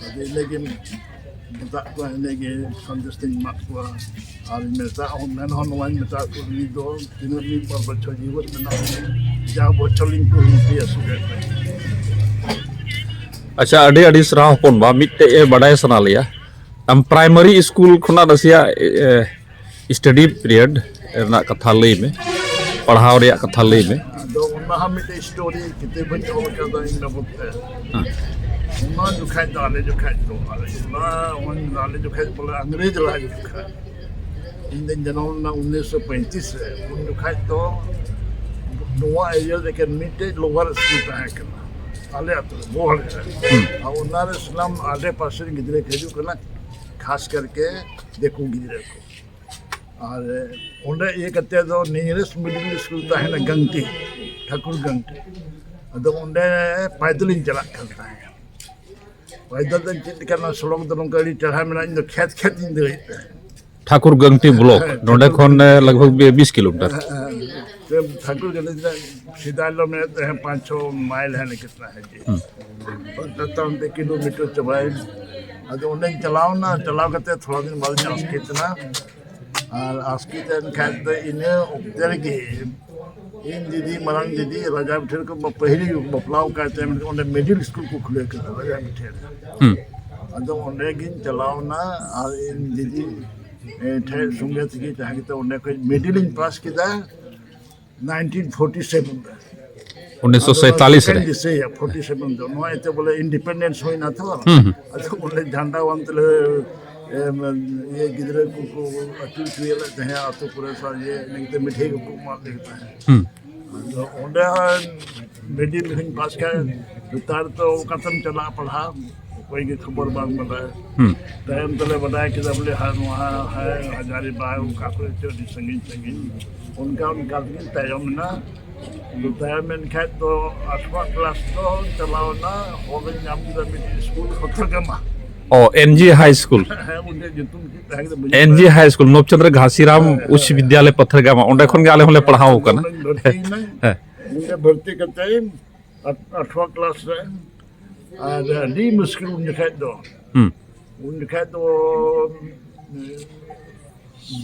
ᱟᱫᱚ ᱤᱱᱟᱹᱜᱮ ᱢᱮᱛᱟᱜ ᱠᱚᱣᱟ, ᱤᱱᱟᱹᱜᱮ ᱥᱟᱸᱫᱮᱥ ᱫᱚᱧ ᱮᱢᱟᱜ ᱠᱚᱣᱟ᱾ ᱟᱨ ᱢᱮᱛᱟᱜ ᱦᱚᱸ, ᱢᱮᱱ ᱦᱚᱸ ᱱᱚᱣᱟᱧ ᱢᱮᱛᱟᱜ ᱠᱚᱣᱟ, ᱩᱱᱤ ᱫᱚ ᱛᱤᱱᱟᱹᱜ ᱢᱤᱫ ᱵᱟᱨ ᱵᱚᱪᱷᱚᱨ ᱡᱤᱣᱮᱫ ᱢᱮᱱᱟᱜ ᱞᱤᱧᱟ, ᱡᱟ ᱵᱚᱪᱷᱚᱨ ᱞᱤᱧ ᱠᱩᱨᱩᱢᱩᱴᱩᱭᱟ ᱥᱮᱴᱮᱨ ᱨᱮ᱾ ᱟᱪᱪᱷᱟ, ᱟᱹᱰᱤ ᱟᱹᱰᱤ ᱥᱟᱨᱦᱟᱣ ᱦᱚᱯᱚᱱ ᱵᱟ, ᱢᱤᱫᱴᱮᱡ ᱮ ᱵᱟᱰᱟᱭ ᱥᱟᱱᱟ ᱞᱮᱭᱟ, ᱟᱢ ᱯᱨᱟᱭᱢᱟᱨᱤ ᱥᱠᱩᱞ ᱠᱷᱚᱱᱟᱜ ᱱᱟᱥᱮᱭᱟᱜ, ᱮ, ᱥᱴᱟᱰᱤ ᱯᱤᱨᱤᱭᱚᱰ ᱨᱮᱱᱟᱜ ᱠᱟᱛᱷᱟ ᱞᱟᱹᱭ ᱢᱮ, ᱯᱟᱲᱦᱟᱣ ᱨᱮᱭᱟᱜ ᱠᱟᱛᱷᱟ ᱞᱟᱹᱭ ᱢᱮ᱾ ᱟᱫᱚ ᱚᱱᱟ ᱦᱚᱸ ᱢᱤᱫᱴᱮᱡ ᱥᱴᱳᱨᱤ ᱠᱤᱛᱟᱹᱵ ᱦᱚᱸᱧ ᱚᱞ ᱠᱟᱫᱟ ᱤᱧ ᱵᱟᱵᱚᱫ ᱛᱮ᱾ ᱦᱮᱸ᱾ ᱚᱱᱟ ᱡᱚᱠᱷᱟᱡ ᱫᱚ, ᱟᱞᱮ ᱡᱚᱠᱷᱟᱡ ᱫᱚ, ᱟᱞᱮ ᱚᱱᱟ, ᱚᱱᱟ ᱟᱞᱮ ᱡᱚᱠᱷᱟᱡ ᱵᱚᱞᱮ ᱟᱝᱨᱮᱡᱽ ᱨᱟᱡᱽ ᱡᱚᱠᱷᱟᱡ, ᱤᱧ ᱫᱚᱧ ᱡᱟᱱᱟᱢ ᱞᱮᱱᱟ ᱩᱱᱤᱥᱥᱚ ᱯᱚᱸᱭᱛᱨᱤᱥ ᱨᱮ᱾ ᱩᱱ ᱡᱚᱠᱷᱟᱡ ᱫᱚ ᱱᱚᱣᱟ ᱮᱨᱤᱭᱟ ᱨᱮ ᱮᱠᱮᱱ ᱢᱤᱫᱴᱮᱡ ᱞᱳᱣᱟᱨ ᱥᱠᱩᱞ ᱛᱟᱦᱮᱸ ᱠᱟᱱᱟ ᱟᱞᱮ ᱟᱹᱛᱩ ᱨᱮ, ᱵᱚᱦᱚᱲ ᱨᱮ᱾ ᱦᱩᱸ᱾ ᱟᱨ ᱚᱱᱟ ᱨᱮ ᱥᱟᱱᱟᱢ ᱟᱰᱮ ᱯᱟᱥᱮ ᱨᱮᱱ ᱜᱤᱫᱽᱨᱟᱹ ᱠᱚ ᱦᱤᱡᱩᱜ ᱠᱟᱱᱟ, ᱠᱷᱟᱥ ᱠᱟᱨᱠᱮ ᱫᱤᱠᱩ ᱜᱤᱫᱽᱨᱟᱹ ᱠᱚ᱾ ᱟᱨ ᱚᱸᱰᱮ ᱤᱭᱟᱹ ᱠᱟᱛᱮ ᱫᱚ nearest middle school ᱛᱟᱦᱮᱱᱟ ᱜᱟᱝᱴᱤ, ᱴᱷᱟᱠᱩᱨ ᱜᱟᱝᱴᱤ᱾ ᱟᱫᱚ ᱚᱸᱰᱮ ᱯᱟᱭᱫᱚᱞᱤᱧ ᱪᱟᱞᱟᱜ ᱠᱟᱱ ᱛᱟᱦᱮᱸᱫ᱾ ᱯᱟᱭᱫᱚᱞ ᱫᱚ ᱪᱮᱫ ᱞᱮᱠᱟ, ᱱᱚᱣᱟ ᱥᱚᱲᱚᱠ ᱫᱚ ᱱᱚᱝᱠᱟ ᱟᱹᱰᱤ ᱪᱮᱦᱨᱟ ᱢᱮᱱᱟᱜᱼᱟ, ᱤᱧ ᱫᱚ ᱠᱷᱮᱛ ᱠᱷᱮᱛ ᱤᱧ ᱫᱟᱹᱲ ᱮᱫ ᱛᱟᱦᱮᱸᱫ᱾ ᱴᱷᱟᱠᱩᱨ ᱜᱟᱝᱴᱤ ᱵᱞᱚᱠ, ᱦᱮᱸ, ᱱᱚᱸᱰᱮ ᱴᱷᱟᱠᱩᱨ ᱠᱷᱚᱱ, ᱜᱟᱝᱴᱤ᱾ ᱮ, ᱞᱟᱜᱽ ᱵᱷᱟᱜᱽ ᱵᱤᱥ ᱠᱤᱞᱳᱢᱤᱴᱟᱨ᱾ ᱦᱮᱸ, ᱦᱮᱸ᱾ ᱥᱮ ᱴᱷᱟᱠᱩᱨ ᱜᱟᱝᱴᱤ ᱫᱚ ᱥᱮᱫᱟᱭ ᱞᱚ ᱢᱮᱱᱮᱫ ᱛᱟᱦᱮᱸᱫ ᱯᱟᱸᱪ ᱪᱷᱚ ᱢᱟᱭᱤᱞ ᱦᱮᱱ ᱠᱤᱛᱱᱟ ᱦᱮ ᱡᱤ᱾ ᱦᱩᱸ᱾ ᱛᱟᱭᱚᱢ ᱛᱮ ᱠᱤᱞᱳᱢᱤᱴᱟᱨ ᱪᱟᱵᱟᱭᱮᱱ᱾ ᱟᱫᱚ ᱚᱸᱰᱮᱧ ᱪᱟᱞᱟᱣ ᱮᱱᱟ, ᱪᱟᱞᱟᱣ ᱠᱟᱛᱮ ᱛᱷᱚᱲᱟ ᱫᱤᱱ ᱵᱟᱫᱽ ᱤᱧ ᱟᱥᱠᱮᱛ ᱮᱱᱟ᱾ ᱟᱨ ᱟᱥᱠᱮᱛ ᱮᱱ ᱠᱷᱟᱡ ᱫᱚ ᱤᱱᱟᱹ ᱚᱠᱛᱮ ᱨᱮᱜᱮ ᱤᱧ ᱫᱤᱫᱤ, ᱢᱟᱨᱟᱝ ᱫᱤᱫᱤ ᱨᱟᱡᱟ ᱵᱤᱴᱷᱟᱹ ᱨᱮᱠᱚ ᱵᱟ-, ᱯᱟᱹᱦᱤᱞ ᱜᱮ ᱵᱟᱯᱞᱟᱣ ᱠᱟᱭ ᱛᱟᱭᱚᱢ ᱨᱮ ᱚᱸᱰᱮ ᱢᱤᱰᱤᱞ ᱥᱠᱩᱞ ᱠᱚ ᱠᱷᱩᱞᱟᱹᱣ ᱠᱮᱫᱟ ᱨᱟᱡᱟ ᱵᱤᱴᱷᱟᱹ ᱨᱮ᱾ ᱦᱩᱸ᱾ ᱟᱫᱚ ᱚᱸᱰᱮ ᱜᱤᱧ ᱪᱟᱞᱟᱣ ᱮᱱᱟ ᱟᱨ ᱤᱧ ᱫᱤᱫᱤ, ᱮ, ᱴᱷᱮᱡ ᱥᱚᱸᱜᱮ ᱛᱮᱜᱮ ᱛᱟᱦᱮᱸ ᱠᱟᱛᱮ ᱚᱸᱰᱮ ᱠᱷᱚᱡ ᱢᱤᱰᱤᱞ ᱤᱧ ᱯᱟᱥ ᱠᱮᱫᱟ᱾ ᱱᱟᱭᱤᱱᱴᱤᱱ ᱯᱷᱳᱨᱴᱤ ᱥᱮᱵᱷᱮᱱ ᱨᱮ᱾ ᱩᱱᱤᱥᱥᱚ ᱥᱟᱭᱛᱟᱞᱤᱥ ᱨᱮ᱾ ᱟᱫᱚ ᱱᱚᱣᱟ ᱫᱤᱥᱟᱹᱭᱟ, ᱯᱷᱳᱨᱴᱤ ᱥᱮᱵᱷᱮᱱ ᱫᱚ ᱱᱚᱣᱟ ᱤᱭᱟᱹᱛᱮ ᱵᱚᱞᱮ ᱤᱱᱰᱤᱯᱮᱱᱰᱮᱱᱥ ᱦᱩᱭᱱᱟ ᱛᱚ᱾ ᱦᱩᱸ, ᱦᱩᱸ᱾ ᱟᱫᱚ ᱚᱸᱰᱮ ᱡᱷᱟᱱᱰᱟ ᱵᱟᱝ ᱛᱮᱞᱮ, ᱮᱢ, ᱤᱭᱟᱹ ᱜᱤᱫᱽᱨᱟᱹ ᱠᱚᱠᱚ ᱟᱹᱪᱩᱨ ᱦᱚᱪᱚᱭᱮᱫ ᱞᱮ ᱛᱟᱦᱮᱸᱫ ᱟᱹᱛᱩ ᱠᱚᱨᱮ, ᱥᱟᱶ ᱤᱭᱟᱹ ᱤᱱᱟᱹ ᱠᱟᱛᱮ ᱢᱤᱴᱷᱟᱹᱭ ᱠᱚᱠᱚ ᱮᱢᱟᱫ ᱞᱮ ᱛᱟᱦᱮᱸᱫ᱾ ᱦᱩᱸ᱾ ᱟᱫᱚ ᱚᱸᱰᱮ ᱦᱚᱸ ᱢᱤᱰᱤᱞ ᱨᱮᱦᱚᱸᱧ ᱯᱟᱥ ᱠᱷᱟᱱ, ᱱᱮᱛᱟᱨ ᱫᱚ ᱚᱠᱟᱛᱮᱢ ᱪᱟᱞᱟᱜᱼᱟ ᱯᱟᱲᱦᱟᱣ? ᱚᱠᱚᱭ ᱜᱮ ᱠᱷᱚᱵᱚᱨ ᱵᱟᱝ ᱵᱟᱰᱟᱭ᱾ ᱦᱩᱸ᱾ ᱛᱟᱭᱚᱢ ᱛᱮᱞᱮ ᱵᱟᱰᱟᱭ ᱠᱮᱫᱟ ᱵᱚᱞᱮ, ᱦᱟ-, ᱱᱚᱣᱟ ᱦᱟ-, ᱦᱟᱡᱟᱨᱤ ᱵᱟᱜᱽ, ᱚᱠᱟ ᱠᱚᱨᱮ ᱪᱚ ᱟᱹᱰᱤ ᱥᱟᱺᱜᱤᱧ ᱥᱟᱺᱜᱤᱧ᱾ ᱚᱱᱠᱟ ᱚᱱᱠᱟ ᱛᱮᱜᱤᱧ ᱛᱟᱭᱚᱢ ᱮᱱᱟ᱾ ᱟᱫᱚ ᱛᱟᱭᱚᱢ ᱮᱱ ᱠᱷᱟᱡ ᱫᱚ ᱟᱴᱷᱣᱟ ᱠᱞᱟᱥ ᱫᱚ ᱪᱟᱞᱟᱣ ᱮᱱᱟ, ᱦᱚᱨ ᱨᱤᱧ ᱧᱟᱢ ᱠᱮᱫᱟ ᱢᱤᱫᱴᱤᱡ ᱥᱠᱩᱞ ᱯᱟᱛᱷᱟᱨᱜᱟᱢᱟ᱾ ᱚ, ᱮᱱ ᱡᱤ ᱦᱟᱭ ᱥᱠᱩᱞ᱾ ᱦᱮᱸ, ᱩᱱᱤᱭᱟᱜ ᱧᱩᱛᱩᱢ ᱪᱮᱫ ᱛᱟᱦᱮᱸ ᱠᱟᱱᱟ ᱵᱟᱹᱧ ᱮᱱ ᱡᱤ ᱵᱟᱰᱟᱭᱟ᱾ ᱦᱟᱭ ᱥᱠᱩᱞ, ᱱᱚᱵᱪᱚᱱᱫᱨᱚ ᱜᱷᱟᱥᱤᱨᱟᱢ ᱦᱮᱸ, ᱦᱮᱸ, ᱩᱪᱪ ᱦᱮᱸ᱾ ᱵᱤᱫᱽᱭᱟᱞᱚᱭ ᱯᱟᱛᱷᱟᱨᱜᱟᱢᱟ, ᱚᱸᱰᱮ ᱠᱷᱚᱱ ᱜᱮ ᱟᱞᱮ ᱦᱚᱸᱞᱮ ᱯᱟᱲᱦᱟᱣ ᱟᱠᱟᱱᱟ᱾ ᱚᱸᱰᱮᱧ ᱵᱷᱚᱨᱛᱤᱭᱮᱱᱟ᱾ ᱦᱮᱸ᱾ ᱚᱸᱰᱮ ᱵᱷᱚᱨᱛᱤ ᱠᱟᱛᱮ ᱟᱴ-, ᱟᱴᱷᱣᱟ ᱠᱞᱟᱥ ᱨᱮ, ᱟᱨ ᱟᱹᱰᱤ ᱢᱩᱥᱠᱤᱞ ᱩᱱ ᱡᱚᱠᱷᱟᱡ ᱫᱚ᱾ ᱦᱩᱸ᱾ ᱩᱱ ᱡᱚᱠᱷᱟᱡ ᱫᱚ, ᱩᱸ,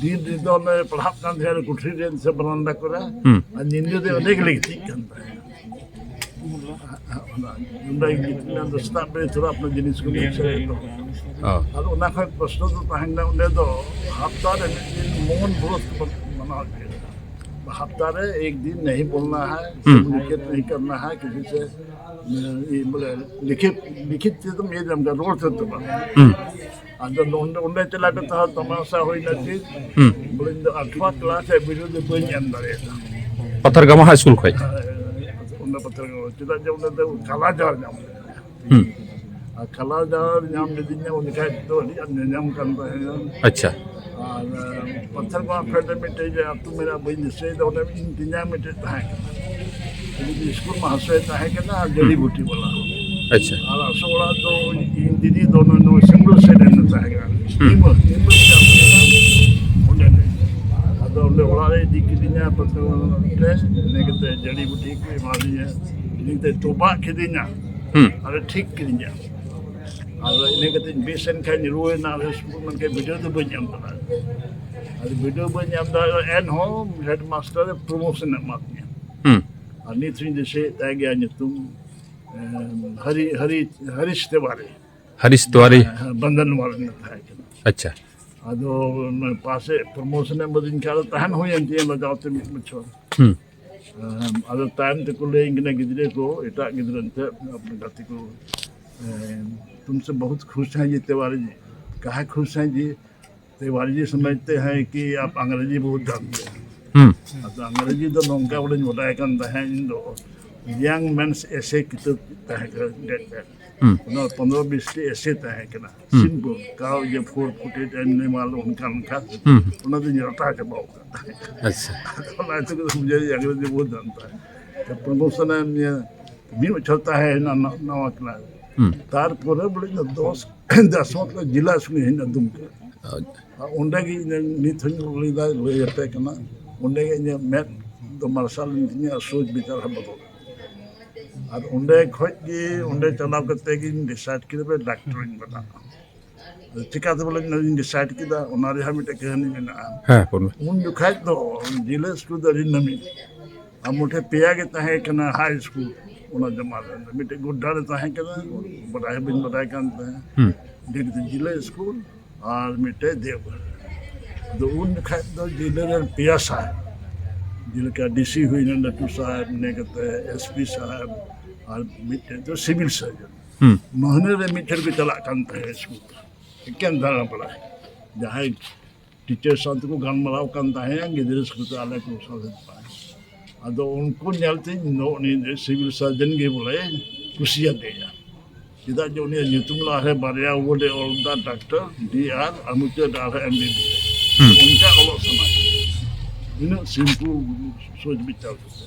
ᱫᱤᱱ ᱨᱮᱫᱚ ᱞᱮ ᱯᱟᱲᱦᱟᱜ ᱠᱟᱱ ᱛᱟᱦᱮᱸᱱᱟ ᱠᱩᱴᱷᱨᱤ ᱨᱮ ᱥᱮ ᱵᱟᱨᱟᱱᱰᱟ ᱠᱚᱨᱮ, ᱦᱩᱸ᱾ ᱟᱨ ᱧᱤᱫᱟᱹ ᱫᱚ ᱚᱸᱰᱮ ᱜᱮᱞᱮ ᱜᱤᱛᱤᱡ ᱠᱟᱱ ᱛᱟᱦᱮᱸᱱᱟ᱾ ᱚᱱᱟ, ᱚᱸᱰᱮ ᱜᱤᱛᱤᱡ ᱞᱮᱱ ᱫᱚ ᱥᱮᱛᱟᱜ ᱵᱮᱨ ᱛᱷᱚᱲᱟ ᱟᱯᱱᱟ ᱡᱤᱱᱤᱥ ᱠᱚ ᱢᱤᱫ ᱥᱮᱫ ᱨᱮ ᱫᱚᱦᱚ᱾ ᱚ᱾ ᱟᱫᱚ ᱚᱱᱟ ᱠᱷᱚᱱ ᱠᱚᱥᱴᱚ ᱫᱚ ᱛᱟᱦᱮᱸ ᱠᱟᱱᱟ, ᱚᱸᱰᱮ ᱫᱚ ᱦᱟᱯᱛᱟ ᱨᱮ ᱢᱤᱫ ᱫᱤᱱ ᱢᱳᱦᱚᱱ ᱵᱨᱚᱛ ᱠᱚ ᱢᱟᱱᱟᱣ ᱠᱮᱫᱟ᱾ हफ्ता रे एक दिन नहीं बोलना है, हम्म। कम्युनिकेट नहीं करना है किसी से। ये बोले लिखित, लिखित से तो ये जमकर रोड से तो बस। हम्म। ᱟᱫᱚ ᱱᱚᱰᱮ, ᱚᱸᱰᱮ ᱪᱟᱞᱟᱣ ᱠᱟᱛᱮ ᱦᱚᱸ ᱛᱟᱢᱟᱥᱟ ᱦᱩᱭᱱᱟ ᱪᱮᱫ? ᱦᱩᱸ᱾ ᱵᱚᱞᱮ ᱤᱧ ᱫᱚ ᱟᱴᱷᱣᱟ ᱠᱞᱟᱥ ᱦᱟᱹᱵᱤᱡ ᱫᱚ ᱵᱟᱹᱧ ᱮᱢ ᱫᱟᱲᱮᱭᱟᱫᱟ᱾ ᱯᱟᱛᱷᱟᱨᱜᱟᱢᱟ ᱦᱟᱭ ᱥᱠᱩᱞ ᱠᱷᱚᱡ? ᱦᱮᱸ, ᱚᱸᱰᱮ ᱯᱟᱛᱷᱟᱨᱜᱟᱢᱟ᱾ ᱪᱮᱫᱟᱜ ᱡᱮ ᱚᱸᱰᱮ ᱫᱚ ᱠᱟᱞᱟ ᱡᱟᱨ ᱧᱟᱢ ᱞᱮᱫᱟ᱾ ᱦᱩᱸ᱾ ᱟᱨ ᱠᱟᱞᱟ ᱡᱟᱨ ᱧᱟᱢ ᱞᱮᱫᱤᱧᱟ, ᱩᱱ ᱡᱚᱠᱷᱟᱡ ᱫᱚ ᱟᱹᱰᱤ ᱟᱸᱴ ᱧᱟᱧᱟᱢ ᱠᱟᱱ ᱛᱟᱦᱮᱸᱱᱟ᱾ ᱟᱪᱪᱷᱟ᱾ ᱟᱨ, ᱟᱸ, ᱯᱟᱛᱷᱟᱨᱜᱟᱢᱟ ᱯᱷᱮᱰ ᱨᱮ ᱢᱤᱫᱴᱮᱡ ᱡᱮ ᱟᱹᱛᱩ ᱢᱮᱱᱟᱜᱼᱟ, ᱵᱟᱹᱧ ᱫᱤᱥᱟᱹᱭᱮᱫᱟ, ᱚᱸᱰᱮ ᱤᱧ ᱛᱮᱧᱟᱝ ᱢᱤᱫᱴᱮᱡ ᱛᱟᱦᱮᱸ ᱠᱟᱱᱟ᱾ ᱩᱱᱤ ᱫᱚ ᱥᱠᱩᱞ ᱢᱟᱦᱟᱥᱚᱭ ᱛᱟᱦᱮᱸ ᱠᱟᱱᱟ ᱟᱨ ᱡᱟᱹᱲᱤ ᱵᱩᱴᱤ ᱵᱟᱞᱟ᱾ ᱟᱪᱪᱷᱟ᱾ ᱟᱨ ᱟᱥᱚᱞ ᱚᱲᱟᱜ ᱫᱚ ᱤᱧ ᱫᱤᱫᱤ ᱫᱚ ᱱᱚᱜᱼᱚᱭ ᱱᱚᱣᱟ ᱥᱤᱝᱜᱩᱞ ᱥᱮᱫ ᱨᱮ ᱛᱟᱦᱮᱸ ᱠᱟᱱᱟ᱾ ᱦᱩᱸ᱾ ᱱᱤᱢᱟᱹ, ᱱᱤᱢᱟᱹ ᱪᱟᱥ ᱠᱟᱱᱟ ᱚᱸᱰᱮ ᱨᱮ᱾ ᱟᱫᱚ ᱚᱸᱰᱮ ᱚᱲᱟᱜ ᱨᱮ ᱤᱫᱤ ᱠᱤᱫᱤᱧᱟ, ᱯᱟᱛᱟ ᱨᱮ ᱤᱱᱟᱹ ᱠᱟᱛᱮ ᱡᱟᱹᱲᱤ ᱵᱩᱴᱤ ᱠᱚ ᱮᱢᱟᱫᱤᱧᱟ᱾ ᱤᱧ ᱛᱮ ᱛᱚᱵᱟᱜ ᱠᱤᱫᱤᱧᱟ᱾ ᱦᱩᱸ᱾ ᱟᱨᱮ ᱴᱷᱤᱠ ᱠᱤᱫᱤᱧᱟ᱾ ᱟᱫᱚ ᱤᱱᱟᱹ ᱠᱟᱛᱮ ᱵᱮᱥ ᱮᱱ ᱠᱷᱟᱡ ᱨᱩᱣᱟᱹᱲ ᱮᱱᱟ ᱟᱞᱮ ᱥᱠᱩᱞ, ᱢᱮᱱᱠᱷᱟᱱ ᱵᱤᱰᱟᱹᱣ ᱫᱚ ᱵᱟᱹᱧ ᱮᱢ ᱫᱟᱲᱮᱭᱟᱜᱼᱟ᱾ ᱟᱫᱚ ᱵᱤᱰᱟᱹᱣ ᱵᱟᱹᱧ ᱮᱢ ᱫᱟᱲᱮᱭᱟᱜᱼᱟ, ᱮᱱᱦᱚᱸ ᱦᱮᱰ ᱢᱟᱥᱴᱟᱨ ᱮ ᱯᱨᱚᱢᱳᱥᱚᱱ ᱮ ᱮᱢᱟᱫᱤᱧᱟ᱾ ᱦᱩᱸ᱾ ᱟᱨ ᱱᱤᱛ ᱦᱚᱸᱧ ᱫᱤᱥᱟᱹᱭᱮᱫ ᱛᱟᱭ ᱜᱮᱭᱟ ᱧᱩᱛᱩᱢ, ᱮᱸ, ᱦᱟᱨᱤ, ᱦᱟᱨᱤ, ᱦᱟᱨᱤᱥ ᱛᱮᱣᱟᱨᱤ᱾ ᱦᱟᱨᱤᱥ ᱛᱮᱣᱟᱨᱤ᱾ ᱦᱮᱸ, ᱦᱮᱸ, ᱵᱟᱱᱫᱟᱱᱣᱟᱞ ᱨᱮᱱ ᱛᱟᱦᱮᱸ ᱠᱟᱱᱟ᱾ ᱟᱪᱪᱷᱟ᱾ ᱟᱫᱚ ᱚᱱᱟ ᱯᱟᱥᱮ ᱯᱨᱚᱢᱳᱥᱚᱱ ᱮ ᱮᱢᱟᱫᱤᱧ ᱠᱷᱟᱱ, ᱟᱫᱚ ᱛᱟᱦᱮᱱ ᱦᱩᱭᱮᱱ ᱛᱤᱧᱟᱹ ᱞᱟᱡᱟᱣ ᱛᱮ ᱢᱤᱫ ᱵᱚᱪᱷᱚᱨ᱾ ᱦᱩᱸ᱾ ᱮᱸ, ᱟᱫᱚ ᱛᱟᱭᱚᱢ ᱛᱮᱠᱚ ᱞᱟᱹᱭᱟᱹᱧ ᱠᱟᱱᱟ ᱜᱤᱫᱽᱨᱟᱹ ᱠᱚ, ᱮᱴᱟᱜ ᱜᱤᱫᱽᱨᱟᱹ ᱮᱱᱛᱮ, ᱜᱟᱛᱮ ᱠᱚ, ᱮᱸ, तुमसे बहुत खुश हैं जी तिवारी जी। कहा खुश हैं जी? तिवारी जी समझते हैं कि आप अंग्रेजी बहुत जानते हैं। ᱦᱩᱸ᱾ ᱟᱫᱚ ᱟᱝᱨᱮᱡᱤ ᱫᱚ ᱱᱚᱝᱠᱟ ᱵᱚᱞᱮᱧ ᱵᱟᱰᱟᱭ ᱠᱟᱱ ᱛᱟᱦᱮᱸᱫ, ᱤᱧ ᱫᱚ ᱤᱭᱟᱝ ᱢᱮᱱᱥ ᱮᱥᱮ ᱠᱤᱛᱟᱹᱵ ᱛᱟᱦᱮᱸ ᱠᱟᱱᱟ, ᱰᱮᱴ ᱰᱮᱴ᱾ ᱦᱩᱸ᱾ ᱚᱱᱟ ᱯᱚᱱᱨᱚ ᱵᱤᱥ ᱴᱤ ᱮᱥᱮ ᱛᱟᱦᱮᱸ ᱠᱟᱱᱟ᱾ ᱦᱩᱸ᱾ ᱥᱤᱢᱯᱚᱞ, ᱠᱟᱣ ᱡᱮ ᱯᱷᱳᱨ ᱯᱷᱩᱴᱮᱰ ᱮᱱᱤᱢᱟᱞ, ᱚᱱᱠᱟ ᱚᱱᱠᱟ᱾ ᱦᱩᱸ᱾ ᱚᱱᱟ ᱫᱚᱧ ᱨᱟᱴᱟ ᱪᱟᱵᱟᱣ ᱠᱟᱫ ᱛᱟᱦᱮᱸᱫ᱾ ᱟᱪᱪᱷᱟ᱾ ᱟᱫᱚ ᱚᱱᱟ ᱤᱭᱟᱹᱛᱮ ᱠᱚ ᱵᱩᱡᱷᱟᱹᱣ ᱤᱧ ᱟᱝᱨᱮᱡᱤ ᱵᱚᱦᱩᱛ ᱡᱟᱱᱛᱟ ᱦᱮᱸ᱾ ᱛᱚ ᱯᱨᱚᱢᱳᱥᱚᱱ ᱮ ᱱᱤᱭᱟᱹ ᱢᱤᱫ ᱵᱚᱪᱷᱚᱨ ᱛᱟᱦᱮᱸ ᱦᱮᱱᱟ ᱱᱟ-, ᱱᱟᱣᱟ ᱠᱞᱟᱥ᱾ ᱦᱩᱸ᱾ ᱛᱟᱨᱯᱚᱨᱮ ᱵᱚᱞᱮ ᱤᱧ ᱫᱚ ᱫᱚᱥ, ᱫᱚᱥ ᱢᱚᱛᱞᱚᱵ ᱡᱤᱞᱟ ᱥᱠᱩᱞ ᱤᱧ ᱦᱮᱡ ᱮᱱᱟ ᱫᱩᱢᱠᱟ᱾ ᱟᱪᱪᱷᱟ᱾ ᱟᱨ ᱚᱸᱰᱮ ᱜᱮ ᱤᱧ ᱱᱤᱛ ᱦᱚᱸᱧ ᱞᱟᱹᱭᱫᱟ, ᱞᱟᱹᱭ ᱟᱯᱮ ᱠᱟᱱᱟ, ᱚᱸᱰᱮ ᱜᱮ ᱤᱧᱟᱹᱜ ᱢᱮᱫ ᱫᱚ ᱢᱟᱨᱥᱟᱞ ᱮᱱ ᱛᱤᱧᱟ ᱟᱨ ᱥᱳᱪ ᱵᱤᱪᱟᱨ ᱦᱚᱸ ᱵᱚᱫᱚᱞ᱾ ᱟᱨ ᱚᱸᱰᱮ ᱠᱷᱚᱡ ᱜᱮ, ᱚᱸᱰᱮ ᱪᱟᱞᱟᱣ ᱠᱟᱛᱮ ᱜᱤᱧ ᱰᱤᱥᱟᱭᱤᱰ ᱠᱮᱫᱟ ᱵᱚᱞᱮ ᱰᱟᱠᱛᱚᱨᱤᱧ ᱵᱮᱱᱟᱜᱼᱟ᱾ ᱟᱫᱚ ᱪᱤᱠᱟᱛᱮ ᱵᱚᱞᱮ ᱤᱧ ᱰᱤᱥᱟᱭᱤᱰ ᱠᱮᱫᱟ, ᱚᱱᱟ ᱨᱮᱭᱟᱜ ᱢᱤᱫᱴᱮᱡ ᱠᱟᱹᱦᱱᱤ ᱢᱮᱱᱟᱜᱼᱟ᱾ ᱦᱮᱸ, ᱯᱩᱨᱱᱚ᱾ ᱩᱱ ᱡᱚᱠᱷᱟᱡ ᱫᱚ ᱡᱤᱞᱟ ᱥᱠᱩᱞ ᱫᱚ ᱟᱹᱰᱤ ᱱᱟᱹᱢᱤ᱾ ᱟᱨ ᱢᱩᱴᱷᱮ ᱯᱮᱭᱟ ᱜᱮ ᱛᱟᱦᱮᱸ ᱠᱟᱱᱟ ᱦᱟᱭ ᱥᱠᱩᱞ ᱚᱱᱟ ᱡᱟᱢᱟᱱᱟ ᱨᱮ᱾ ᱢᱤᱫᱴᱮᱡ ᱜᱚᱰᱰᱟ ᱨᱮ ᱛᱟᱦᱮᱸ ᱠᱟᱱᱟ, ᱵᱟᱰᱟᱭ ᱦᱚᱸ ᱵᱟᱹᱧ ᱵᱟᱰᱟᱭ ᱠᱟᱱ ᱛᱟᱦᱮᱸᱫ᱾ ᱦᱩᱸ᱾ ᱰᱤᱜᱽᱨᱤ ᱡᱤᱞᱟ ᱥᱠᱩᱞ ᱟᱨ ᱢᱤᱫᱴᱮᱡ ᱫᱮᱣᱜᱷᱚᱨ᱾ ᱟᱫᱚ ᱩᱱ ᱡᱚᱠᱷᱟᱡ ᱫᱚ ᱡᱤᱞᱟ ᱨᱮᱱ ᱯᱮᱭᱟ ᱥᱟᱨ, ᱡᱮᱞᱮᱠᱟ ᱰᱤᱥᱤ ᱦᱩᱭᱱᱟ ᱞᱟᱹᱴᱩ ᱥᱟᱦᱮᱵᱽ, ᱤᱱᱟᱹ ᱠᱟᱛᱮ ᱮᱥᱯᱤ ᱥᱟᱦᱮᱵᱽ, ᱟᱨ ᱢᱤᱫᱴᱮᱱ ᱫᱚ ᱥᱤᱵᱤᱞ ᱥᱟᱨᱡᱚᱱ᱾ ᱦᱩᱸ᱾ ᱢᱟᱹᱦᱱᱟᱹ ᱨᱮ ᱢᱤᱫ ᱪᱷᱚᱴ ᱠᱚ ᱪᱟᱞᱟᱜ ᱠᱟᱱ ᱛᱟᱦᱮᱸᱫ ᱥᱠᱩᱞ ᱛᱮ, ᱮᱠᱮᱱ ᱫᱟᱬᱟ ᱵᱟᱲᱟᱭ᱾ ᱡᱟᱦᱟᱸᱭ ᱴᱤᱪᱟᱨ ᱥᱟᱶ ᱛᱮᱠᱚ ᱜᱟᱞᱢᱟᱨᱟᱣ ᱠᱟᱱ ᱛᱟᱦᱮᱸᱫ, ᱜᱤᱫᱽᱨᱟᱹ ᱥᱠᱩᱞ ᱛᱮ ᱟᱞᱮ ᱠᱚ ᱥᱟᱶ ᱛᱮ ᱵᱟᱝ᱾ ᱟᱫᱚ ᱩᱱᱠᱩ ᱧᱮᱞ ᱛᱮ ᱤᱧ ᱫᱚ ᱩᱱᱤ ᱫᱚ ᱥᱤᱵᱤᱞ ᱥᱟᱨᱡᱚᱱ ᱜᱮ ᱵᱚᱞᱮ ᱠᱩᱥᱤᱭᱟᱫᱮᱭᱟ᱾ ᱪᱮᱫᱟᱜ ᱡᱮ ᱩᱱᱤᱭᱟᱜ ᱧᱩᱛᱩᱢ ᱞᱟᱦᱟᱨᱮ ᱵᱟᱨᱭᱟ ᱣᱟᱨᱰ ᱮ ᱚᱞ ᱮᱫᱟ, ᱰᱟᱠᱛᱟᱨ ᱰᱤ ᱟᱨ, ᱟᱨ ᱢᱩᱪᱟᱹᱫ ᱨᱮ ᱟᱨᱦᱚᱸ ᱮᱢ ᱵᱤ ᱵᱤ ᱮᱥ᱾ ᱦᱩᱸ᱾ ᱚᱱᱠᱟ ᱚᱞᱚᱜ ᱥᱟᱱᱟ ᱠᱮᱫᱮᱭᱟ᱾ ᱤᱱᱟᱹᱜ ᱥᱤᱢᱯᱩᱞ ᱥᱳᱪ ᱵᱤᱪᱟᱨ ᱠᱟᱛᱮ᱾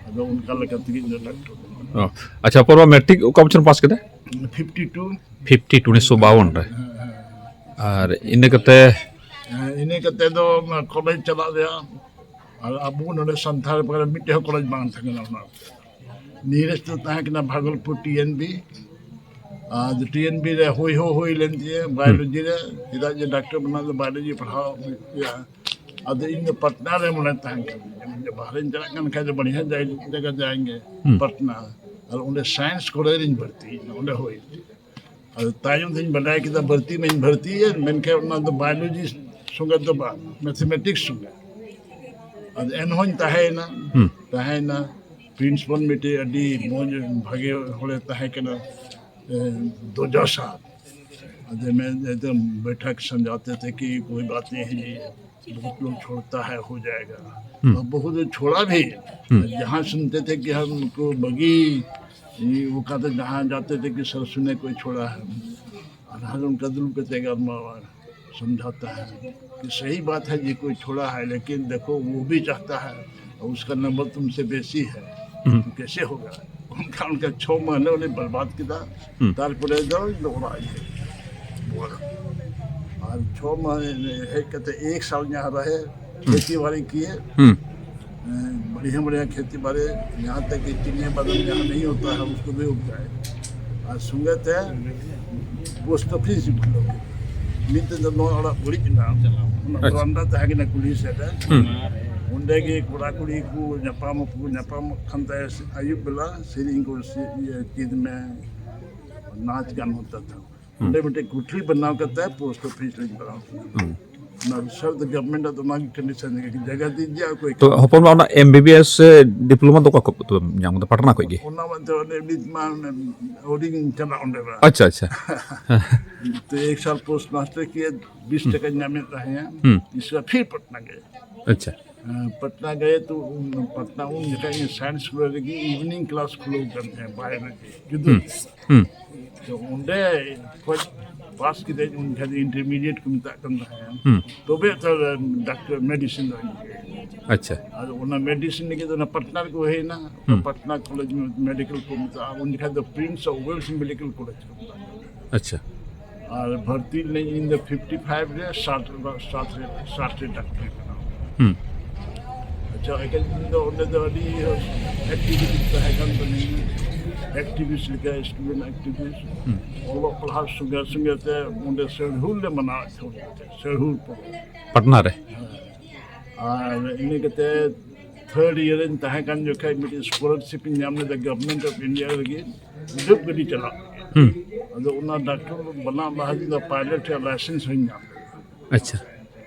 ᱟᱫᱚ ᱚᱱᱠᱟ ᱞᱮᱠᱟ ᱛᱮᱜᱮ ᱤᱧ ᱫᱚ ᱰᱟᱠᱛᱟᱨ ᱵᱮᱱᱟᱣ᱾ ᱚ, ᱟᱪᱪᱷᱟ, ᱯᱚᱨᱵᱟ ᱢᱮᱴᱨᱤᱠ ᱚᱠᱟ ᱵᱚᱪᱷᱚᱨ ᱯᱟᱥ ᱠᱮᱫᱟ? Fifty two. ᱯᱷᱤᱯᱴᱤ ᱴᱩ, ᱩᱱᱤᱥᱥᱚ ᱵᱟᱣᱚᱱ ᱨᱮ᱾ ᱦᱮᱸ, ᱦᱮᱸ᱾ ᱟᱨ ᱤᱱᱟᱹ ᱠᱟᱛᱮ? ᱦᱮᱸ, ᱤᱱᱟᱹ ᱠᱟᱛᱮ ᱫᱚ ᱠᱚᱞᱮᱡᱽ ᱪᱟᱞᱟᱜ ᱨᱮᱭᱟᱜ, ᱟᱨ ᱟᱵᱚ ᱱᱚᱰᱮ ᱥᱟᱱᱛᱟᱲ ᱯᱟᱲᱟ ᱢᱤᱫᱴᱮᱡ ᱦᱚᱸ ᱠᱚᱞᱮᱡᱽ ᱵᱟᱝ ᱛᱟᱦᱮᱸ ᱠᱟᱱᱟ᱾ ᱚᱱᱟ ᱱᱤᱭᱟᱨᱮᱥᱴ ᱫᱚ ᱛᱟᱦᱮᱸ ᱠᱟᱱᱟ ᱵᱷᱟᱜᱚᱞᱯᱩᱨ ᱴᱤ ᱮᱱ ᱵᱤ᱾ ᱟᱨ ᱴᱤ ᱮᱱ ᱵᱤ ᱨᱮ ᱦᱩᱭ ᱦᱚᱸ ᱦᱩᱭ ᱞᱮᱱ ᱛᱤᱧᱟᱹ ᱵᱟᱭᱳᱞᱚᱡᱤ ᱨᱮ, ᱪᱮᱫᱟᱜ ᱡᱮ ᱰᱟᱠᱛᱟᱨ ᱵᱮᱱᱟᱣ ᱫᱚ ᱵᱟᱭᱳᱞᱚᱡᱤ ᱯᱟᱲᱦᱟᱣ ᱦᱩᱭᱩᱜ ᱜᱮᱭᱟ᱾ ᱟᱫᱚ ᱤᱧ ᱫᱚ ᱯᱟᱴᱱᱟ ᱨᱮ ᱢᱚᱱᱮ ᱛᱟᱦᱮᱸ ᱠᱟᱱ ᱛᱤᱧᱟᱹ, ᱡᱮ ᱵᱟᱦᱨᱮᱧ ᱪᱟᱞᱟᱜ ᱠᱟᱱ ᱠᱷᱟᱡ ᱫᱚ ᱵᱟᱲᱤᱭᱟ ᱡᱟᱭ-, ᱡᱟᱭᱜᱟ ᱡᱟᱭᱮᱸᱜᱮ, ᱦᱩᱸ᱾ ᱯᱟᱴᱱᱟ᱾ ᱟᱨ ᱚᱸᱰᱮ ᱥᱟᱭᱮᱱᱥ ᱠᱚᱞᱮᱡᱽ ᱨᱤᱧ ᱵᱷᱚᱨᱛᱤᱭᱮᱱᱟ, ᱚᱸᱰᱮ ᱦᱩᱭ᱾ ᱟᱫᱚ ᱛᱟᱭᱚᱢ ᱛᱤᱧ ᱵᱟᱰᱟᱭ ᱠᱮᱫᱟ, ᱵᱷᱚᱨᱛᱤ ᱢᱟᱧ ᱵᱷᱚᱨᱛᱤᱭᱮᱱ, ᱢᱮᱱᱠᱷᱟᱱ ᱚᱱᱟ ᱫᱚ ᱵᱟᱭᱳᱞᱚᱡᱤ ᱥᱚᱸᱜᱮ ᱫᱚ ᱵᱟᱝ, ᱢᱮᱛᱷᱮᱢᱮᱴᱤᱠᱥ ᱥᱚᱸᱜᱮ᱾ ᱟᱫᱚ ᱮᱱᱦᱚᱸᱧ ᱛᱟᱦᱮᱸᱭᱮᱱᱟ, ᱦᱩᱸ᱾ ᱛᱟᱦᱮᱸᱭᱮᱱᱟ᱾ ᱯᱨᱤᱱᱥᱤᱯᱟᱞ ᱢᱤᱫᱴᱮᱡ ᱟᱹᱰᱤ ᱢᱚᱡᱽ, ᱵᱷᱟᱜᱮ ᱦᱚᱲᱮ ᱛᱟᱦᱮᱸ ᱠᱟᱱᱟ, ᱮ, ᱫᱚᱡᱟ ᱥᱟᱦ᱾ ᱟᱫᱚ ᱢᱮᱱ, ᱮᱠᱫᱚᱢ ᱵᱮᱴᱷᱟᱠ ᱥᱟᱢᱡᱷᱟᱣᱛᱮ ᱛᱷᱮ ᱠᱤ ᱠᱳᱭ ᱵᱟᱛ ᱱᱟᱦᱤ ᱦᱟᱭ, ᱵᱚᱦᱩᱛ ᱞᱳᱜ ᱪᱷᱳᱲᱛᱟ ᱦᱟᱭ, ᱦᱳ ᱡᱟᱭᱮᱜᱟ᱾ ᱦᱩᱸ᱾ ᱟᱨ ᱵᱚᱦᱩᱛ ᱪᱷᱳᱲᱟ ᱵᱷᱤ, ᱦᱩᱸ᱾ ᱡᱟᱦᱟᱸ ᱥᱩᱱᱛᱮ ᱛᱷᱮ ᱠᱤ ᱦᱟᱢᱠᱳ ᱵᱟᱜᱤ, ᱭᱮ ᱣᱳ ᱠᱟᱛᱮ ᱡᱟᱦᱟᱸ ᱡᱟᱛᱮ ᱛᱷᱮ ᱠᱤ ᱥᱟᱨ ᱥᱩᱱᱮ ᱠᱳᱭ ᱪᱷᱳᱲᱟ ᱦᱟᱭ, ᱟᱨ ᱦᱟᱸ ᱚᱱᱠᱟ ᱫᱩᱲᱩᱵ ᱠᱟᱛᱮ ᱜᱟᱞᱢᱟᱨᱟᱣᱟ, ᱥᱟᱢᱡᱷᱟᱣᱛᱟ ᱦᱟᱭ ᱠᱤ ᱥᱟᱦᱤ ᱵᱟᱛ ᱦᱟᱭ ᱡᱮ ᱠᱳᱭ ᱪᱷᱳᱲᱟ ᱦᱟᱭ, ᱞᱮᱠᱤᱱ ᱫᱮᱠᱷᱳ ᱣᱳ ᱵᱷᱤ ᱪᱟᱦᱛᱟ ᱦᱟᱭ ᱟᱨ ᱩᱥᱠᱟ ᱱᱚᱢᱵᱚᱨ ᱛᱩᱢᱥᱮ ᱵᱮᱥᱤ ᱦᱟᱭ, ᱦᱩᱸ᱾ ᱛᱚ ᱠᱮᱥᱮ ᱦᱳᱜᱟ? ᱚᱱᱠᱟ, ᱚᱱᱠᱟ ᱪᱷᱚ ᱢᱟᱹᱦᱱᱟᱹ ᱩᱱᱤ ᱵᱚᱨᱵᱟᱫ ᱠᱮᱫᱟ᱾ ᱦᱩᱸ᱾ ᱛᱟᱨᱯᱚᱨᱮ ᱫᱚ ᱤᱧ ᱫᱚ ᱚᱲᱟᱜ ᱤᱧ ᱦᱮᱡ ᱮᱱᱟ᱾ ᱟᱨ ᱪᱷᱚ ᱢᱟᱹᱦᱱᱟᱹ ᱦᱮᱡ ᱠᱟᱛᱮ ᱮᱠ ᱥᱟᱞ ᱡᱟᱦᱟᱸ ᱨᱟᱦᱮ, ᱦᱩᱸ᱾ ᱠᱷᱮᱛᱤ ᱵᱟᱲᱤ ᱠᱤᱭᱮ, ᱦᱩᱸ᱾ ᱮᱸ, ᱵᱟᱲᱤᱭᱟ ᱵᱟᱲᱤᱭᱟ ᱠᱷᱮᱛᱤ ᱵᱟᱲᱤ, ᱡᱟᱦᱟᱸ ᱛᱮ ᱠᱤ ᱪᱤᱱᱤ ᱵᱟᱫᱟᱢ ᱡᱟᱦᱟᱸ ᱱᱟᱦᱤ ᱦᱳᱛᱟ ᱦᱟᱭ, ᱩᱥᱠᱳ ᱵᱷᱤ ᱩᱜᱽ ᱡᱟᱭᱮ᱾ ᱟᱨ ᱥᱚᱸᱜᱮ ᱛᱮ ᱯᱳᱥᱴ ᱚᱯᱷᱤᱥ ᱠᱷᱩᱞᱟᱹᱣ ᱠᱮᱫᱟ᱾ ᱢᱤᱫ ᱫᱤᱱ ᱫᱚ ᱱᱚᱣᱟ ᱚᱲᱟᱜ ᱵᱟᱹᱲᱤᱡ ᱮᱱᱟ, ᱚᱱᱟ ᱟᱪᱪᱷᱟ᱾ ᱵᱟᱨᱟᱱᱰᱟ ᱛᱟᱦᱮᱸ ᱠᱟᱱᱟ ᱠᱩᱞᱦᱤ ᱥᱮᱫ ᱨᱮ᱾ ᱦᱩᱸ᱾ ᱚᱸᱰᱮ ᱜᱮ ᱠᱚᱲᱟ ᱠᱩᱲᱤ ᱠᱚ ᱧᱟᱯᱟᱢ ᱟᱠᱚ, ᱧᱟᱯᱟᱢᱚᱜ ᱠᱟᱱ ᱛᱟᱦᱮᱸ ᱟᱹᱭᱩᱵ ᱵᱮᱞᱟ, ᱥᱮᱨᱮᱧ ᱠᱚ ᱥᱮ-, ᱤᱭᱟᱹ, ᱪᱮᱫ ᱢᱮ, ᱱᱟᱪ ᱜᱟᱱ ᱦᱚᱸ ᱛᱟᱦᱮᱸ᱾ ᱦᱩᱸ᱾ ᱚᱸᱰᱮ ᱢᱤᱫᱴᱮᱡ ᱠᱩᱴᱷᱨᱤ ᱵᱮᱱᱟᱣ ᱠᱟᱛᱮ ᱯᱳᱥᱴ ᱚᱯᱷᱤᱥ ᱨᱤᱧ ᱵᱮᱱᱟᱣ ᱠᱮᱫᱟ᱾ ᱦᱩᱸ᱾ ᱚᱱᱟ ᱥᱟᱨ ᱫᱚ ᱜᱚᱵᱷᱚᱨᱱᱢᱮᱱᱴ ᱟᱜ ᱫᱚ ᱚᱱᱟ ᱜᱮ ᱠᱚᱱᱰᱤᱥᱚᱱ ᱜᱮ, ᱡᱟᱭᱜᱟ ᱫᱤ ᱡᱟ ᱠᱚ ᱛᱚ ᱦᱚᱯᱚᱱ ᱵᱟ, ᱚᱱᱟ M B B S diploma ᱫᱚ ᱚᱠᱟ ᱠᱷᱚᱱ ᱯᱮ ᱧᱟᱢ ᱠᱮᱫᱟ? ᱯᱟᱴᱱᱟ ᱠᱷᱚᱱ ᱜᱮ? ᱚᱱᱟ ᱢᱟ ᱛᱚ ᱚᱱᱮ ᱱᱤᱛ ᱢᱟ ᱚᱱᱮ ᱟᱹᱣᱨᱤᱧ ᱪᱟᱞᱟᱜ ᱚᱸᱰᱮ ᱢᱟ᱾ ᱟᱪᱪᱷᱟ, ᱟᱪᱪᱷᱟ᱾ ᱛᱚ ᱮᱠ ᱥᱟᱞ ᱯᱳᱥᱴ ᱢᱟᱥᱴᱟᱨ ᱠᱤᱭᱟ, ᱵᱤᱥ ᱦᱩᱸ᱾ ᱴᱟᱠᱟᱧ ᱧᱟᱢᱮᱫ ᱛᱟᱦᱮᱸᱜᱼᱟ᱾ ᱦᱩᱸ᱾ ᱛᱤᱥᱨᱟ ᱯᱷᱤᱨ ᱯᱟᱴᱱᱟ ᱜᱮ᱾ ᱟᱪᱪᱷᱟ᱾ ᱦᱮᱸ, ᱯᱟᱴᱱᱟ ᱜᱮ ᱛᱚ ᱩᱱ, ᱯᱟᱴᱱᱟ ᱩᱱ ᱡᱚᱠᱷᱟᱡ ᱤᱧ ᱥᱟᱭᱮᱱᱥ ᱠᱚᱞᱮᱡᱽ ᱨᱮᱜᱮ ᱤᱵᱷᱤᱱᱤᱝ ᱠᱞᱟᱥ ᱠᱷᱩᱞᱟᱹᱣ ᱠᱟᱱ ᱛᱟᱦᱮᱸᱫ ᱵᱟᱭᱳᱞᱚᱡᱤ ᱡᱩᱫᱟᱹ᱾ ᱦᱩᱸ᱾ ᱦᱩᱸ᱾ ᱛᱚ ᱚᱸᱰᱮ ᱠᱷᱚᱡ ᱯᱟᱥ ᱠᱤᱫᱟᱹᱧ, ᱩᱱ ᱡᱚᱠᱷᱟᱡ ᱫᱚ ᱤᱱᱴᱟᱨᱢᱤᱰᱤᱭᱮᱴ ᱠᱚ ᱢᱮᱛᱟᱜ ᱠᱟᱱ ᱛᱟᱦᱮᱸᱫ᱾ ᱦᱩᱸ᱾ ᱛᱚᱵᱮ ᱛᱚ ᱰᱟᱠᱛᱟᱨ ᱢᱮᱰᱤᱥᱤᱱ ᱫᱚ᱾ ᱟᱪᱪᱷᱟ᱾ ᱟᱫᱚ ᱚᱱᱟ ᱢᱮᱰᱤᱥᱤᱱ ᱞᱟᱹᱜᱤᱫ ᱫᱚ ᱚᱱᱟ ᱯᱟᱴᱱᱟ ᱨᱮᱠᱚ ᱦᱮᱡ ᱮᱱᱟ᱾ ᱦᱩᱸ᱾ ᱯᱟᱴᱱᱟ ᱠᱚᱞᱮᱡᱽ ᱢᱮᱰᱤᱠᱮᱞ ᱠᱚ ᱢᱮᱛᱟᱜᱼᱟ, ᱩᱱ ᱡᱚᱠᱷᱟᱡ ᱫᱚ ᱯᱨᱤᱱᱥ ᱚᱯᱷ ᱣᱮᱞᱥ ᱢᱮᱰᱤᱠᱮᱞ ᱠᱚᱞᱮᱡᱽ ᱠᱚ ᱢᱮᱛᱟᱜᱼᱟ᱾ ᱟᱪᱪᱷᱟ᱾ ᱟᱨ ᱵᱷᱚᱨᱛᱤ ᱞᱮᱱᱟᱹᱧ ᱤᱧ ᱫᱚ ᱯᱷᱤᱯᱴᱤ ᱯᱷᱟᱭᱤᱵᱷ ᱨᱮ, ᱥᱟᱴ ᱨᱮ, ᱥᱟᱴ ᱨᱮ, ᱥᱟᱴ ᱨᱮ ᱰᱟᱠᱛᱟᱨ ᱠᱟᱱᱟ᱾ ᱦᱩᱸ᱾ ᱟᱪᱪᱷᱟ, ᱮᱠᱟᱞ ᱤᱧ ᱫᱚ ᱚᱸᱰᱮ ᱫᱚ ᱟᱹᱰᱤ ᱮᱠᱴᱤᱵᱷᱤᱴᱤ ᱛᱟᱦᱮᱸ ᱠᱟᱱ ᱛᱟᱹᱞᱤᱧᱟ, ᱮᱠᱴᱤᱵᱷᱤᱥᱴ ᱞᱮᱠᱟ, ᱥᱴᱩᱰᱮᱱᱴ ᱮᱠᱴᱤᱵᱷᱤᱥᱴ᱾ ᱦᱩᱸ᱾ ᱚᱞᱚᱜ ᱯᱟᱲᱦᱟᱣ ᱥᱚᱸᱜᱮ ᱥᱚᱸᱜᱮ ᱛᱮ ᱚᱸᱰᱮ ᱥᱟᱹᱲᱦᱩᱞ ᱞᱮ ᱢᱟᱱᱟᱣᱮᱫ ᱛᱟᱦᱮᱸᱫ, ᱥᱟᱹᱲᱦᱩᱞ ᱯᱚᱨᱚᱵᱽ᱾ ᱯᱟᱴᱱᱟ ᱨᱮ? ᱦᱮᱸ᱾ ᱟᱨ ᱤᱱᱟᱹ ᱠᱟᱛᱮ ᱛᱷᱟᱨᱰ ᱤᱭᱟᱨ ᱨᱤᱧ ᱛᱟᱦᱮᱸ ᱠᱟᱱ ᱡᱚᱠᱷᱟᱡ ᱢᱤᱫᱴᱤᱡ ᱥᱠᱚᱞᱟᱨᱥᱤᱯ ᱤᱧ ᱧᱟᱢ ᱞᱮᱫᱟ ᱜᱚᱵᱷᱚᱨᱱᱢᱮᱱᱴ ᱚᱯᱷ ᱤᱱᱰᱤᱭᱟ ᱞᱟᱹᱜᱤᱫ, ᱡᱩᱵᱽ ᱜᱟᱹᱰᱤ ᱪᱟᱞᱟᱜ᱾ ᱦᱩᱸ᱾ ᱟᱫᱚ ᱚᱱᱟ ᱰᱟᱠᱛᱚᱨ ᱵᱟᱱᱟᱣ ᱞᱟᱦᱟ ᱫᱤᱱ ᱫᱚ ᱯᱟᱭᱞᱚᱴ ᱨᱮᱭᱟᱜ ᱞᱟᱭᱥᱮᱱᱥ ᱦᱚᱸᱧ ᱧᱟᱢ ᱞᱮᱫᱟ᱾ ᱟᱪᱪᱷᱟ᱾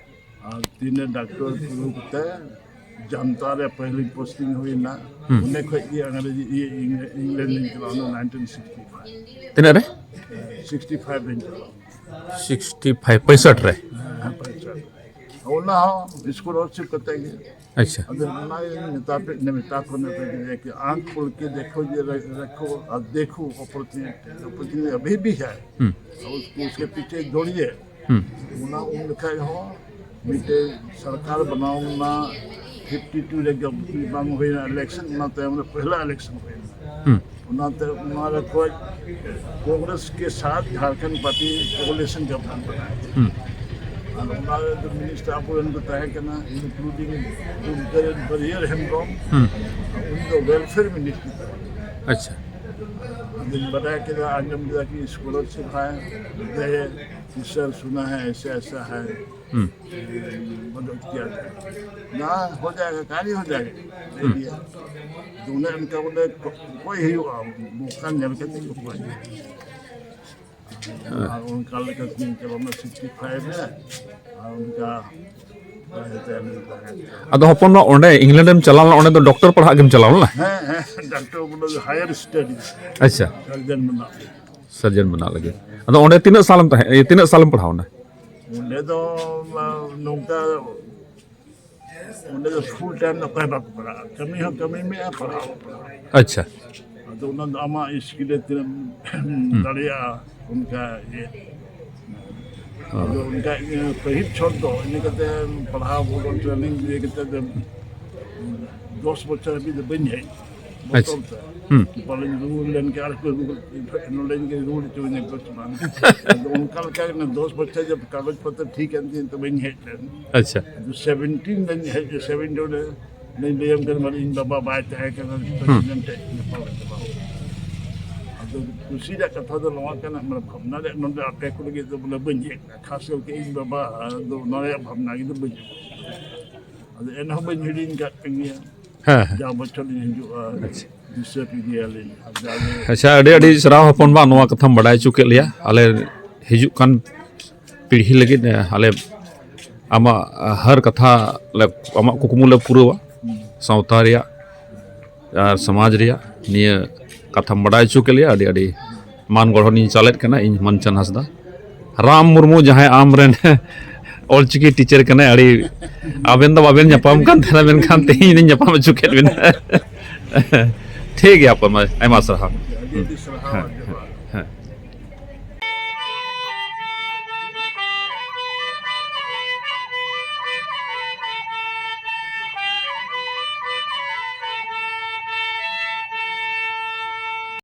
ᱟᱨ ᱛᱤᱱᱟᱹᱜ ᱰᱟᱠᱛᱚᱨ ᱯᱩᱨᱟᱹᱣ ᱠᱟᱛᱮ ᱡᱟᱱᱛᱟ ᱨᱮ ᱯᱟᱹᱦᱤᱞᱤᱧ ᱯᱳᱥᱴᱤᱝ ᱦᱩᱭᱱᱟ᱾ ᱦᱩᱸ᱾ ᱚᱸᱰᱮ ᱠᱷᱚᱡ ᱜᱮ ᱟᱝᱨᱮᱡᱤ, ᱤᱭᱟᱹ, ᱤᱝ-, ᱤᱝᱞᱮᱱᱰ ᱞᱤᱧ ᱪᱟᱞᱟᱣ ᱮᱱᱟ ᱱᱟᱭᱤᱱᱴᱤᱱ ᱥᱤᱠᱥᱴᱤ ᱯᱷᱟᱭᱤᱵᱷ᱾ ᱛᱤᱱᱟᱹᱜ ᱨᱮ? ᱥᱤᱠᱥᱴᱤ ᱯᱷᱟᱭᱤᱵᱷ ᱨᱤᱧ ᱪᱟᱞᱟᱣ ᱮᱱᱟ᱾ ᱥᱤᱠᱥᱴᱤ ᱯᱷᱟᱭᱤᱵᱷ, ᱯᱚᱸᱭᱥᱚᱴ ᱨᱮ? ᱦᱮᱸ, ᱯᱚᱸᱭᱥᱚᱴ᱾ ᱚᱱᱟ ᱦᱚᱸ ᱥᱠᱚᱞᱟᱨᱥᱤᱯ ᱠᱟᱛᱮ ᱜᱮ᱾ ᱟᱪᱪᱷᱟ᱾ ᱟᱫᱚ ᱚᱱᱟ ᱜᱮ ᱢᱮᱛᱟ ᱯᱮ, ᱢᱮᱛᱟ ᱠᱚ ᱱᱮ ᱯᱮ ᱜᱤᱫᱽᱨᱟᱹ ᱠᱤ ᱟᱸᱠᱷ ᱠᱷᱳᱞ ᱠᱮ ᱫᱮᱠᱷᱳ ᱡᱮ ᱨᱮ-, ᱨᱮᱠᱷᱳ ᱟᱨ ᱫᱮᱠᱷᱳ ᱚᱯᱚᱨᱪᱩᱱᱤᱴᱤ, ᱚᱯᱚᱨᱪᱩᱱᱤᱴᱤ ᱟᱵᱷᱤ ᱵᱷᱤ ᱦᱟᱭ᱾ ᱦᱩᱸ᱾ ᱩᱥᱠᱮ ᱯᱤᱪᱷᱮ ᱫᱚᱲᱤᱭᱮ᱾ ᱦᱩᱸ᱾ ᱚᱱᱟ ᱩᱱ ᱡᱚᱠᱷᱟᱡ ᱦᱚᱸ ᱢᱤᱫᱴᱮᱡ ᱥᱚᱨᱠᱟᱨ ᱵᱮᱱᱟᱣ ᱞᱮᱱᱟ, ᱯᱷᱤᱯᱴᱤ ᱴᱩ ᱨᱮ ᱜᱚᱵ-, ᱵᱟᱝ ᱦᱩᱭᱱᱟ ᱤᱞᱮᱠᱥᱚᱱ, ᱚᱱᱟ ᱛᱟᱭᱚᱢ ᱨᱮ ᱯᱚᱦᱞᱟ ᱤᱞᱮᱠᱥᱚᱱ ᱦᱩᱭᱱᱟ᱾ ᱦᱩᱸ᱾ ᱚᱱᱟᱛᱮ ᱚᱱᱟ ᱨᱮ ᱠᱷᱚᱡ ᱠᱚᱝᱜᱨᱮᱥ ᱠᱮ ᱥᱟᱛᱷ ᱡᱷᱟᱲᱠᱷᱚᱸᱰ ᱯᱟᱨᱴᱤ ᱠᱳᱟᱞᱤᱥᱚᱱ ᱜᱚᱵᱷᱚᱨᱱᱢᱮᱱᱴ ᱵᱮᱱᱟᱣ᱾ ᱦᱩᱸ᱾ ᱟᱨ ᱚᱱᱟ ᱨᱮᱫᱚ ᱢᱤᱱᱤᱥᱴᱟᱨ ᱟᱵᱚᱨᱮᱱ ᱠᱚ ᱛᱟᱦᱮᱸ ᱠᱟᱱᱟ, ᱤᱱᱠᱞᱩᱰᱤᱝ ᱵᱩᱫᱷᱫᱮᱵ ᱵᱟᱹᱨᱭᱟᱹᱨ ᱦᱮᱢᱵᱨᱚᱢ, ᱦᱩᱸ᱾ ᱩᱱᱤ ᱫᱚ ᱣᱮᱞᱯᱷᱮᱭᱟᱨ ᱢᱤᱱᱤᱥᱴᱟᱨ ᱛᱟᱦᱮᱸ ᱠᱟᱱᱟ᱾ ᱟᱪᱪᱷᱟ᱾ ᱟᱫᱚᱧ ᱵᱟᱰᱟᱭ ᱠᱮᱫᱟ, ᱟᱸᱡᱚᱢ ᱠᱮᱫᱟ ᱠᱤ ᱥᱠᱚᱞᱟᱨᱥᱤᱯ ᱦᱟᱭ, ᱫᱮ, ᱥᱟᱨ ᱥᱩᱱᱟ ᱦᱟᱭ, ᱮᱥᱟ ᱮᱥᱟ ᱦᱟᱭ᱾ ᱦᱩᱸ᱾ ᱢᱚᱫᱚᱫ ᱠᱤᱭᱟ ᱡᱟᱭᱮ᱾ ᱱᱟ ᱦᱳ ᱡᱟᱭᱮᱜᱟ, ᱠᱟᱨᱭᱚ ᱦᱳ ᱡᱟᱭᱮᱜᱟ᱾ ᱦᱩᱸ᱾ ᱫᱩᱱᱤᱭᱟᱹ ᱨᱮᱱ ᱠᱟ ᱵᱚᱞᱮ ᱠᱚ-, ᱚᱠᱚᱭ ᱦᱩᱭᱩᱜᱼᱟ, ᱢᱚᱠᱟ ᱧᱮᱞ ᱠᱟᱛᱮ ᱠᱚ ᱚᱠᱚᱭ᱾ ᱦᱮᱸ᱾ ᱟᱨ ᱚᱱᱠᱟ ᱞᱮᱠᱟ ᱛᱤᱧ ᱪᱟᱞᱟᱣ ᱮᱱᱟ ᱥᱤᱠᱥᱴᱤ ᱯᱷᱟᱭᱤᱵᱷ ᱨᱮ᱾ ᱚᱱᱠᱟ ᱛᱟᱦᱮᱸ ᱛᱟᱦᱮᱸ ᱛᱟᱦᱮᱸ᱾ ᱟᱫᱚ ᱦᱚᱯᱚᱱ ᱢᱟ ᱚᱸᱰᱮ ᱤᱝᱞᱮᱱᱰ ᱮᱢ ᱪᱟᱞᱟᱣ ᱞᱮᱱᱟ, ᱚᱸᱰᱮ ᱫᱚ ᱰᱚᱠᱴᱚᱨ ᱯᱟᱲᱦᱟᱜ ᱜᱮᱢ ᱪᱟᱞᱟᱣ ᱞᱮᱱᱟ? ᱦᱮᱸ, ᱦᱮᱸ, ᱰᱟᱠᱴᱚᱨ ᱵᱚᱞᱮ ᱦᱟᱭᱟᱨ ᱥᱴᱟᱰᱤ᱾ ᱟᱪᱪᱷᱟ᱾ ᱥᱟᱨᱡᱚᱱ ᱢᱮᱱᱟᱜ ᱞᱤᱧᱟ᱾ ᱥᱟᱨᱡᱚᱱ ᱵᱮᱱᱟᱜ ᱞᱟᱹᱜᱤᱫ᱾ ᱟᱫᱚ ᱚᱸᱰᱮ ᱛᱤᱱᱟᱹᱜ ᱥᱟᱞᱮᱢ ᱛᱟᱦᱮᱸ, ᱤᱭᱟᱹ, ᱛᱤᱱᱟᱹᱜ ᱥᱟᱞᱮᱢ ᱯᱟᱲᱦᱟᱣ ᱮᱱᱟ? ᱚᱸᱰᱮ ᱫᱚ, ᱢᱟ, ᱱᱚᱝᱠᱟ, ᱚᱸᱰᱮ ᱫᱚ ᱯᱷᱩᱞ ᱴᱟᱭᱤᱢ ᱫᱚ ᱚᱠᱚᱭ ᱵᱟᱠᱚ ᱯᱟᱲᱦᱟᱜᱼᱟ᱾ ᱠᱟᱹᱢᱤ ᱦᱚᱸ ᱠᱟᱹᱢᱤ ᱢᱮ ᱟᱨ ᱯᱟᱲᱦᱟᱣ ᱦᱚᱸ ᱯᱟᱲᱦᱟᱣ᱾ ᱟᱪᱪᱷᱟ᱾ ᱟᱫᱚ ᱚᱱᱟ ᱫᱚ ᱟᱢᱟᱜ ᱥᱠᱤᱞ ᱨᱮ ᱛᱤᱱᱟᱹᱜ ᱮᱢ ᱫᱟᱲᱮᱭᱟᱜᱼᱟ, ᱚᱱᱠᱟ ᱤᱭᱟᱹ᱾ ᱦᱚᱸ᱾ ᱟᱫᱚ ᱚᱱᱠᱟ ᱤᱭᱟᱹ ᱯᱟᱹᱦᱤᱞ ᱪᱷᱚᱴ ᱫᱚ ᱤᱱᱟᱹ ᱠᱟᱛᱮ ᱯᱟᱲᱦᱟᱣ ᱵᱚᱞᱚ ᱴᱨᱮᱱᱤᱝ ᱤᱭᱟᱹ ᱠᱟᱛᱮ ᱫᱚ ᱫᱚᱥ ᱵᱚᱪᱷᱚᱨ ᱦᱟᱹᱵᱤᱡ ᱫᱚ ᱵᱟᱹᱧ ᱦᱮᱡ᱾ ᱟᱪᱪᱷᱟ᱾ ᱵᱚᱛᱚᱨ ᱛᱮ᱾ ᱦᱩᱸ᱾ ᱯᱟᱞᱮᱧ ᱨᱩᱣᱟᱹᱲ ᱞᱮᱱ ᱜᱮ ᱟᱨ ᱠᱚ ᱟᱹᱜᱩ ᱠᱟᱛᱮ ᱱᱚᱰᱮ ᱜᱮ ᱨᱩᱣᱟᱹᱲ ᱦᱚᱪᱚ ᱤᱧᱟ ᱠᱚ ᱥᱮ ᱵᱟᱝ? ᱟᱫᱚ ᱚᱱᱠᱟ ᱞᱮᱠᱟ ᱜᱮ ᱫᱚᱥ ᱵᱚᱪᱷᱚᱨ ᱡᱚᱵ ᱠᱟᱜᱚᱡᱽ ᱯᱚᱛᱨᱚ ᱴᱷᱤᱠ ᱮᱱ ᱛᱤᱧ ᱛᱚᱵᱮᱧ ᱦᱮᱡ ᱞᱮᱱ᱾ ᱟᱪᱪᱷᱟ᱾ ᱟᱫᱚ ᱥᱮᱵᱷᱮᱱᱴᱤᱱ ᱨᱮᱧ ᱦᱮᱡ, ᱥᱮᱵᱷᱮᱱᱴᱤᱱ ᱨᱮ ᱞᱟᱹᱭᱟᱢ ᱠᱟᱱᱟ, ᱢᱟᱱᱮ ᱤᱧ ᱵᱟᱵᱟ ᱵᱟᱭ ᱛᱟᱦᱮᱸ ᱠᱟᱱᱟ, ᱦᱩᱸ᱾ ᱯᱨᱮᱥᱤᱰᱮᱱᱴ ᱴᱷᱮᱡ ᱧᱟᱯᱟᱢ ᱪᱟᱞᱟᱣ᱾ ᱟᱫᱚ ᱠᱩᱥᱤ ᱨᱮᱭᱟᱜ ᱠᱟᱛᱷᱟ ᱫᱚ ᱱᱚᱣᱟ ᱠᱟᱱᱟ, ᱢᱟᱱᱮ ᱵᱷᱟᱵᱽᱱᱟ ᱨᱮᱭᱟᱜ ᱱᱚᱰᱮ ᱟᱯᱮ ᱠᱚ ᱞᱟᱹᱜᱤᱫ ᱫᱚ ᱵᱚᱞᱮ ᱵᱟᱹᱧ ᱦᱮᱡ ᱞᱮᱱᱟ, ᱠᱷᱟᱥ ᱠᱟᱨᱛᱮ ᱤᱧ ᱵᱟᱵᱟ ᱫᱚ ᱚᱱᱟ ᱨᱮᱭᱟᱜ ᱵᱷᱟᱵᱽᱱᱟ ᱜᱮ ᱫᱚ ᱵᱟᱹᱧ ᱦᱮᱡ ᱞᱮᱱᱟ᱾ ᱟᱫᱚ ᱮᱱᱦᱚᱸ ᱵᱟᱹᱧ ᱦᱤᱲᱤᱧ ᱠᱟᱜ ᱠᱟᱱ ᱜᱮᱭᱟ᱾ ᱦᱮᱸ, ᱦᱮᱸ᱾ ᱡᱟ ᱵᱚᱪᱷᱚᱨ ᱞᱤᱧ ᱦᱤᱡᱩᱜᱼᱟ, ᱟᱪᱪᱷᱟ᱾ ᱫᱤᱥᱟᱹ ᱠᱮᱫᱮᱭᱟᱞᱤᱧ᱾ ᱟᱨ ᱡᱟᱜᱮ ᱟᱪᱪᱷᱟ, ᱟᱹᱰᱤ ᱟᱹᱰᱤ ᱥᱟᱨᱦᱟᱣ ᱦᱚᱯᱚᱱ ᱵᱟ, ᱱᱚᱣᱟ ᱠᱟᱛᱷᱟᱢ ᱵᱟᱰᱟᱭ ᱦᱚᱪᱚ ᱠᱮᱫ ᱞᱮᱭᱟ᱾ ᱟᱞᱮ ᱦᱤᱡᱩᱜ ᱠᱟᱱ ᱯᱤᱲᱦᱤ ᱞᱟᱹᱜᱤᱫ, ᱮ, ᱟᱞᱮ ᱟᱢᱟᱜ, ᱮ, ᱦᱟᱨ ᱠᱟᱛᱷᱟ ᱞᱮ, ᱟᱢᱟᱜ ᱠᱩᱠᱢᱩ ᱞᱮ ᱯᱩᱨᱟᱹᱣᱟ᱾ ᱦᱩᱸ᱾ ᱥᱟᱶᱛᱟ ᱨᱮᱭᱟᱜ ᱟᱨ ᱥᱚᱢᱟᱡᱽ ᱨᱮᱭᱟᱜ ᱱᱤᱭᱟᱹ ᱠᱟᱛᱷᱟᱢ ᱵᱟᱰᱟᱭ ᱦᱚᱪᱚ ᱠᱮᱫ ᱞᱮᱭᱟ᱾ ᱟᱹᱰᱤ ᱟᱹᱰᱤ ᱢᱟᱱ ᱜᱚᱲᱦᱚᱱᱤᱧ ᱪᱟᱞᱮᱫ ᱠᱟᱱᱟ ᱤᱧ ᱢᱟᱱᱪᱟᱱ ᱦᱟᱸᱥᱫᱟ᱾ ᱨᱟᱢ ᱢᱩᱨᱢᱩ ᱡᱟᱦᱟᱸᱭ ᱟᱢ ᱨᱮᱱ ᱚᱞᱪᱤᱠᱤ ᱴᱤᱪᱟᱨ ᱠᱟᱱᱟᱭ, ᱟᱹᱰᱤ, ᱟᱵᱮᱱ ᱫᱚ ᱵᱟᱵᱮᱱ ᱧᱟᱯᱟᱢ ᱠᱟᱱ ᱛᱟᱦᱮᱱᱟ, ᱢᱮᱱᱠᱷᱟᱱ ᱛᱮᱦᱮᱧ ᱞᱤᱧ ᱧᱟᱯᱟᱢ ᱦᱚᱪᱚ ᱠᱮᱫ ᱵᱮᱱᱟ᱾ ᱴᱷᱤᱠ ᱜᱮᱭᱟ, ᱟᱯᱟ ᱢᱟ, ᱟᱭᱢᱟ ᱥᱟᱨᱦᱟᱣ᱾ ᱟᱹᱰᱤ ᱟᱹᱰᱤ ᱥᱟᱨᱦᱟᱣ ᱦᱮᱸ, ᱟᱨ ᱡᱚᱦᱟᱨ᱾ ᱦᱮᱸ᱾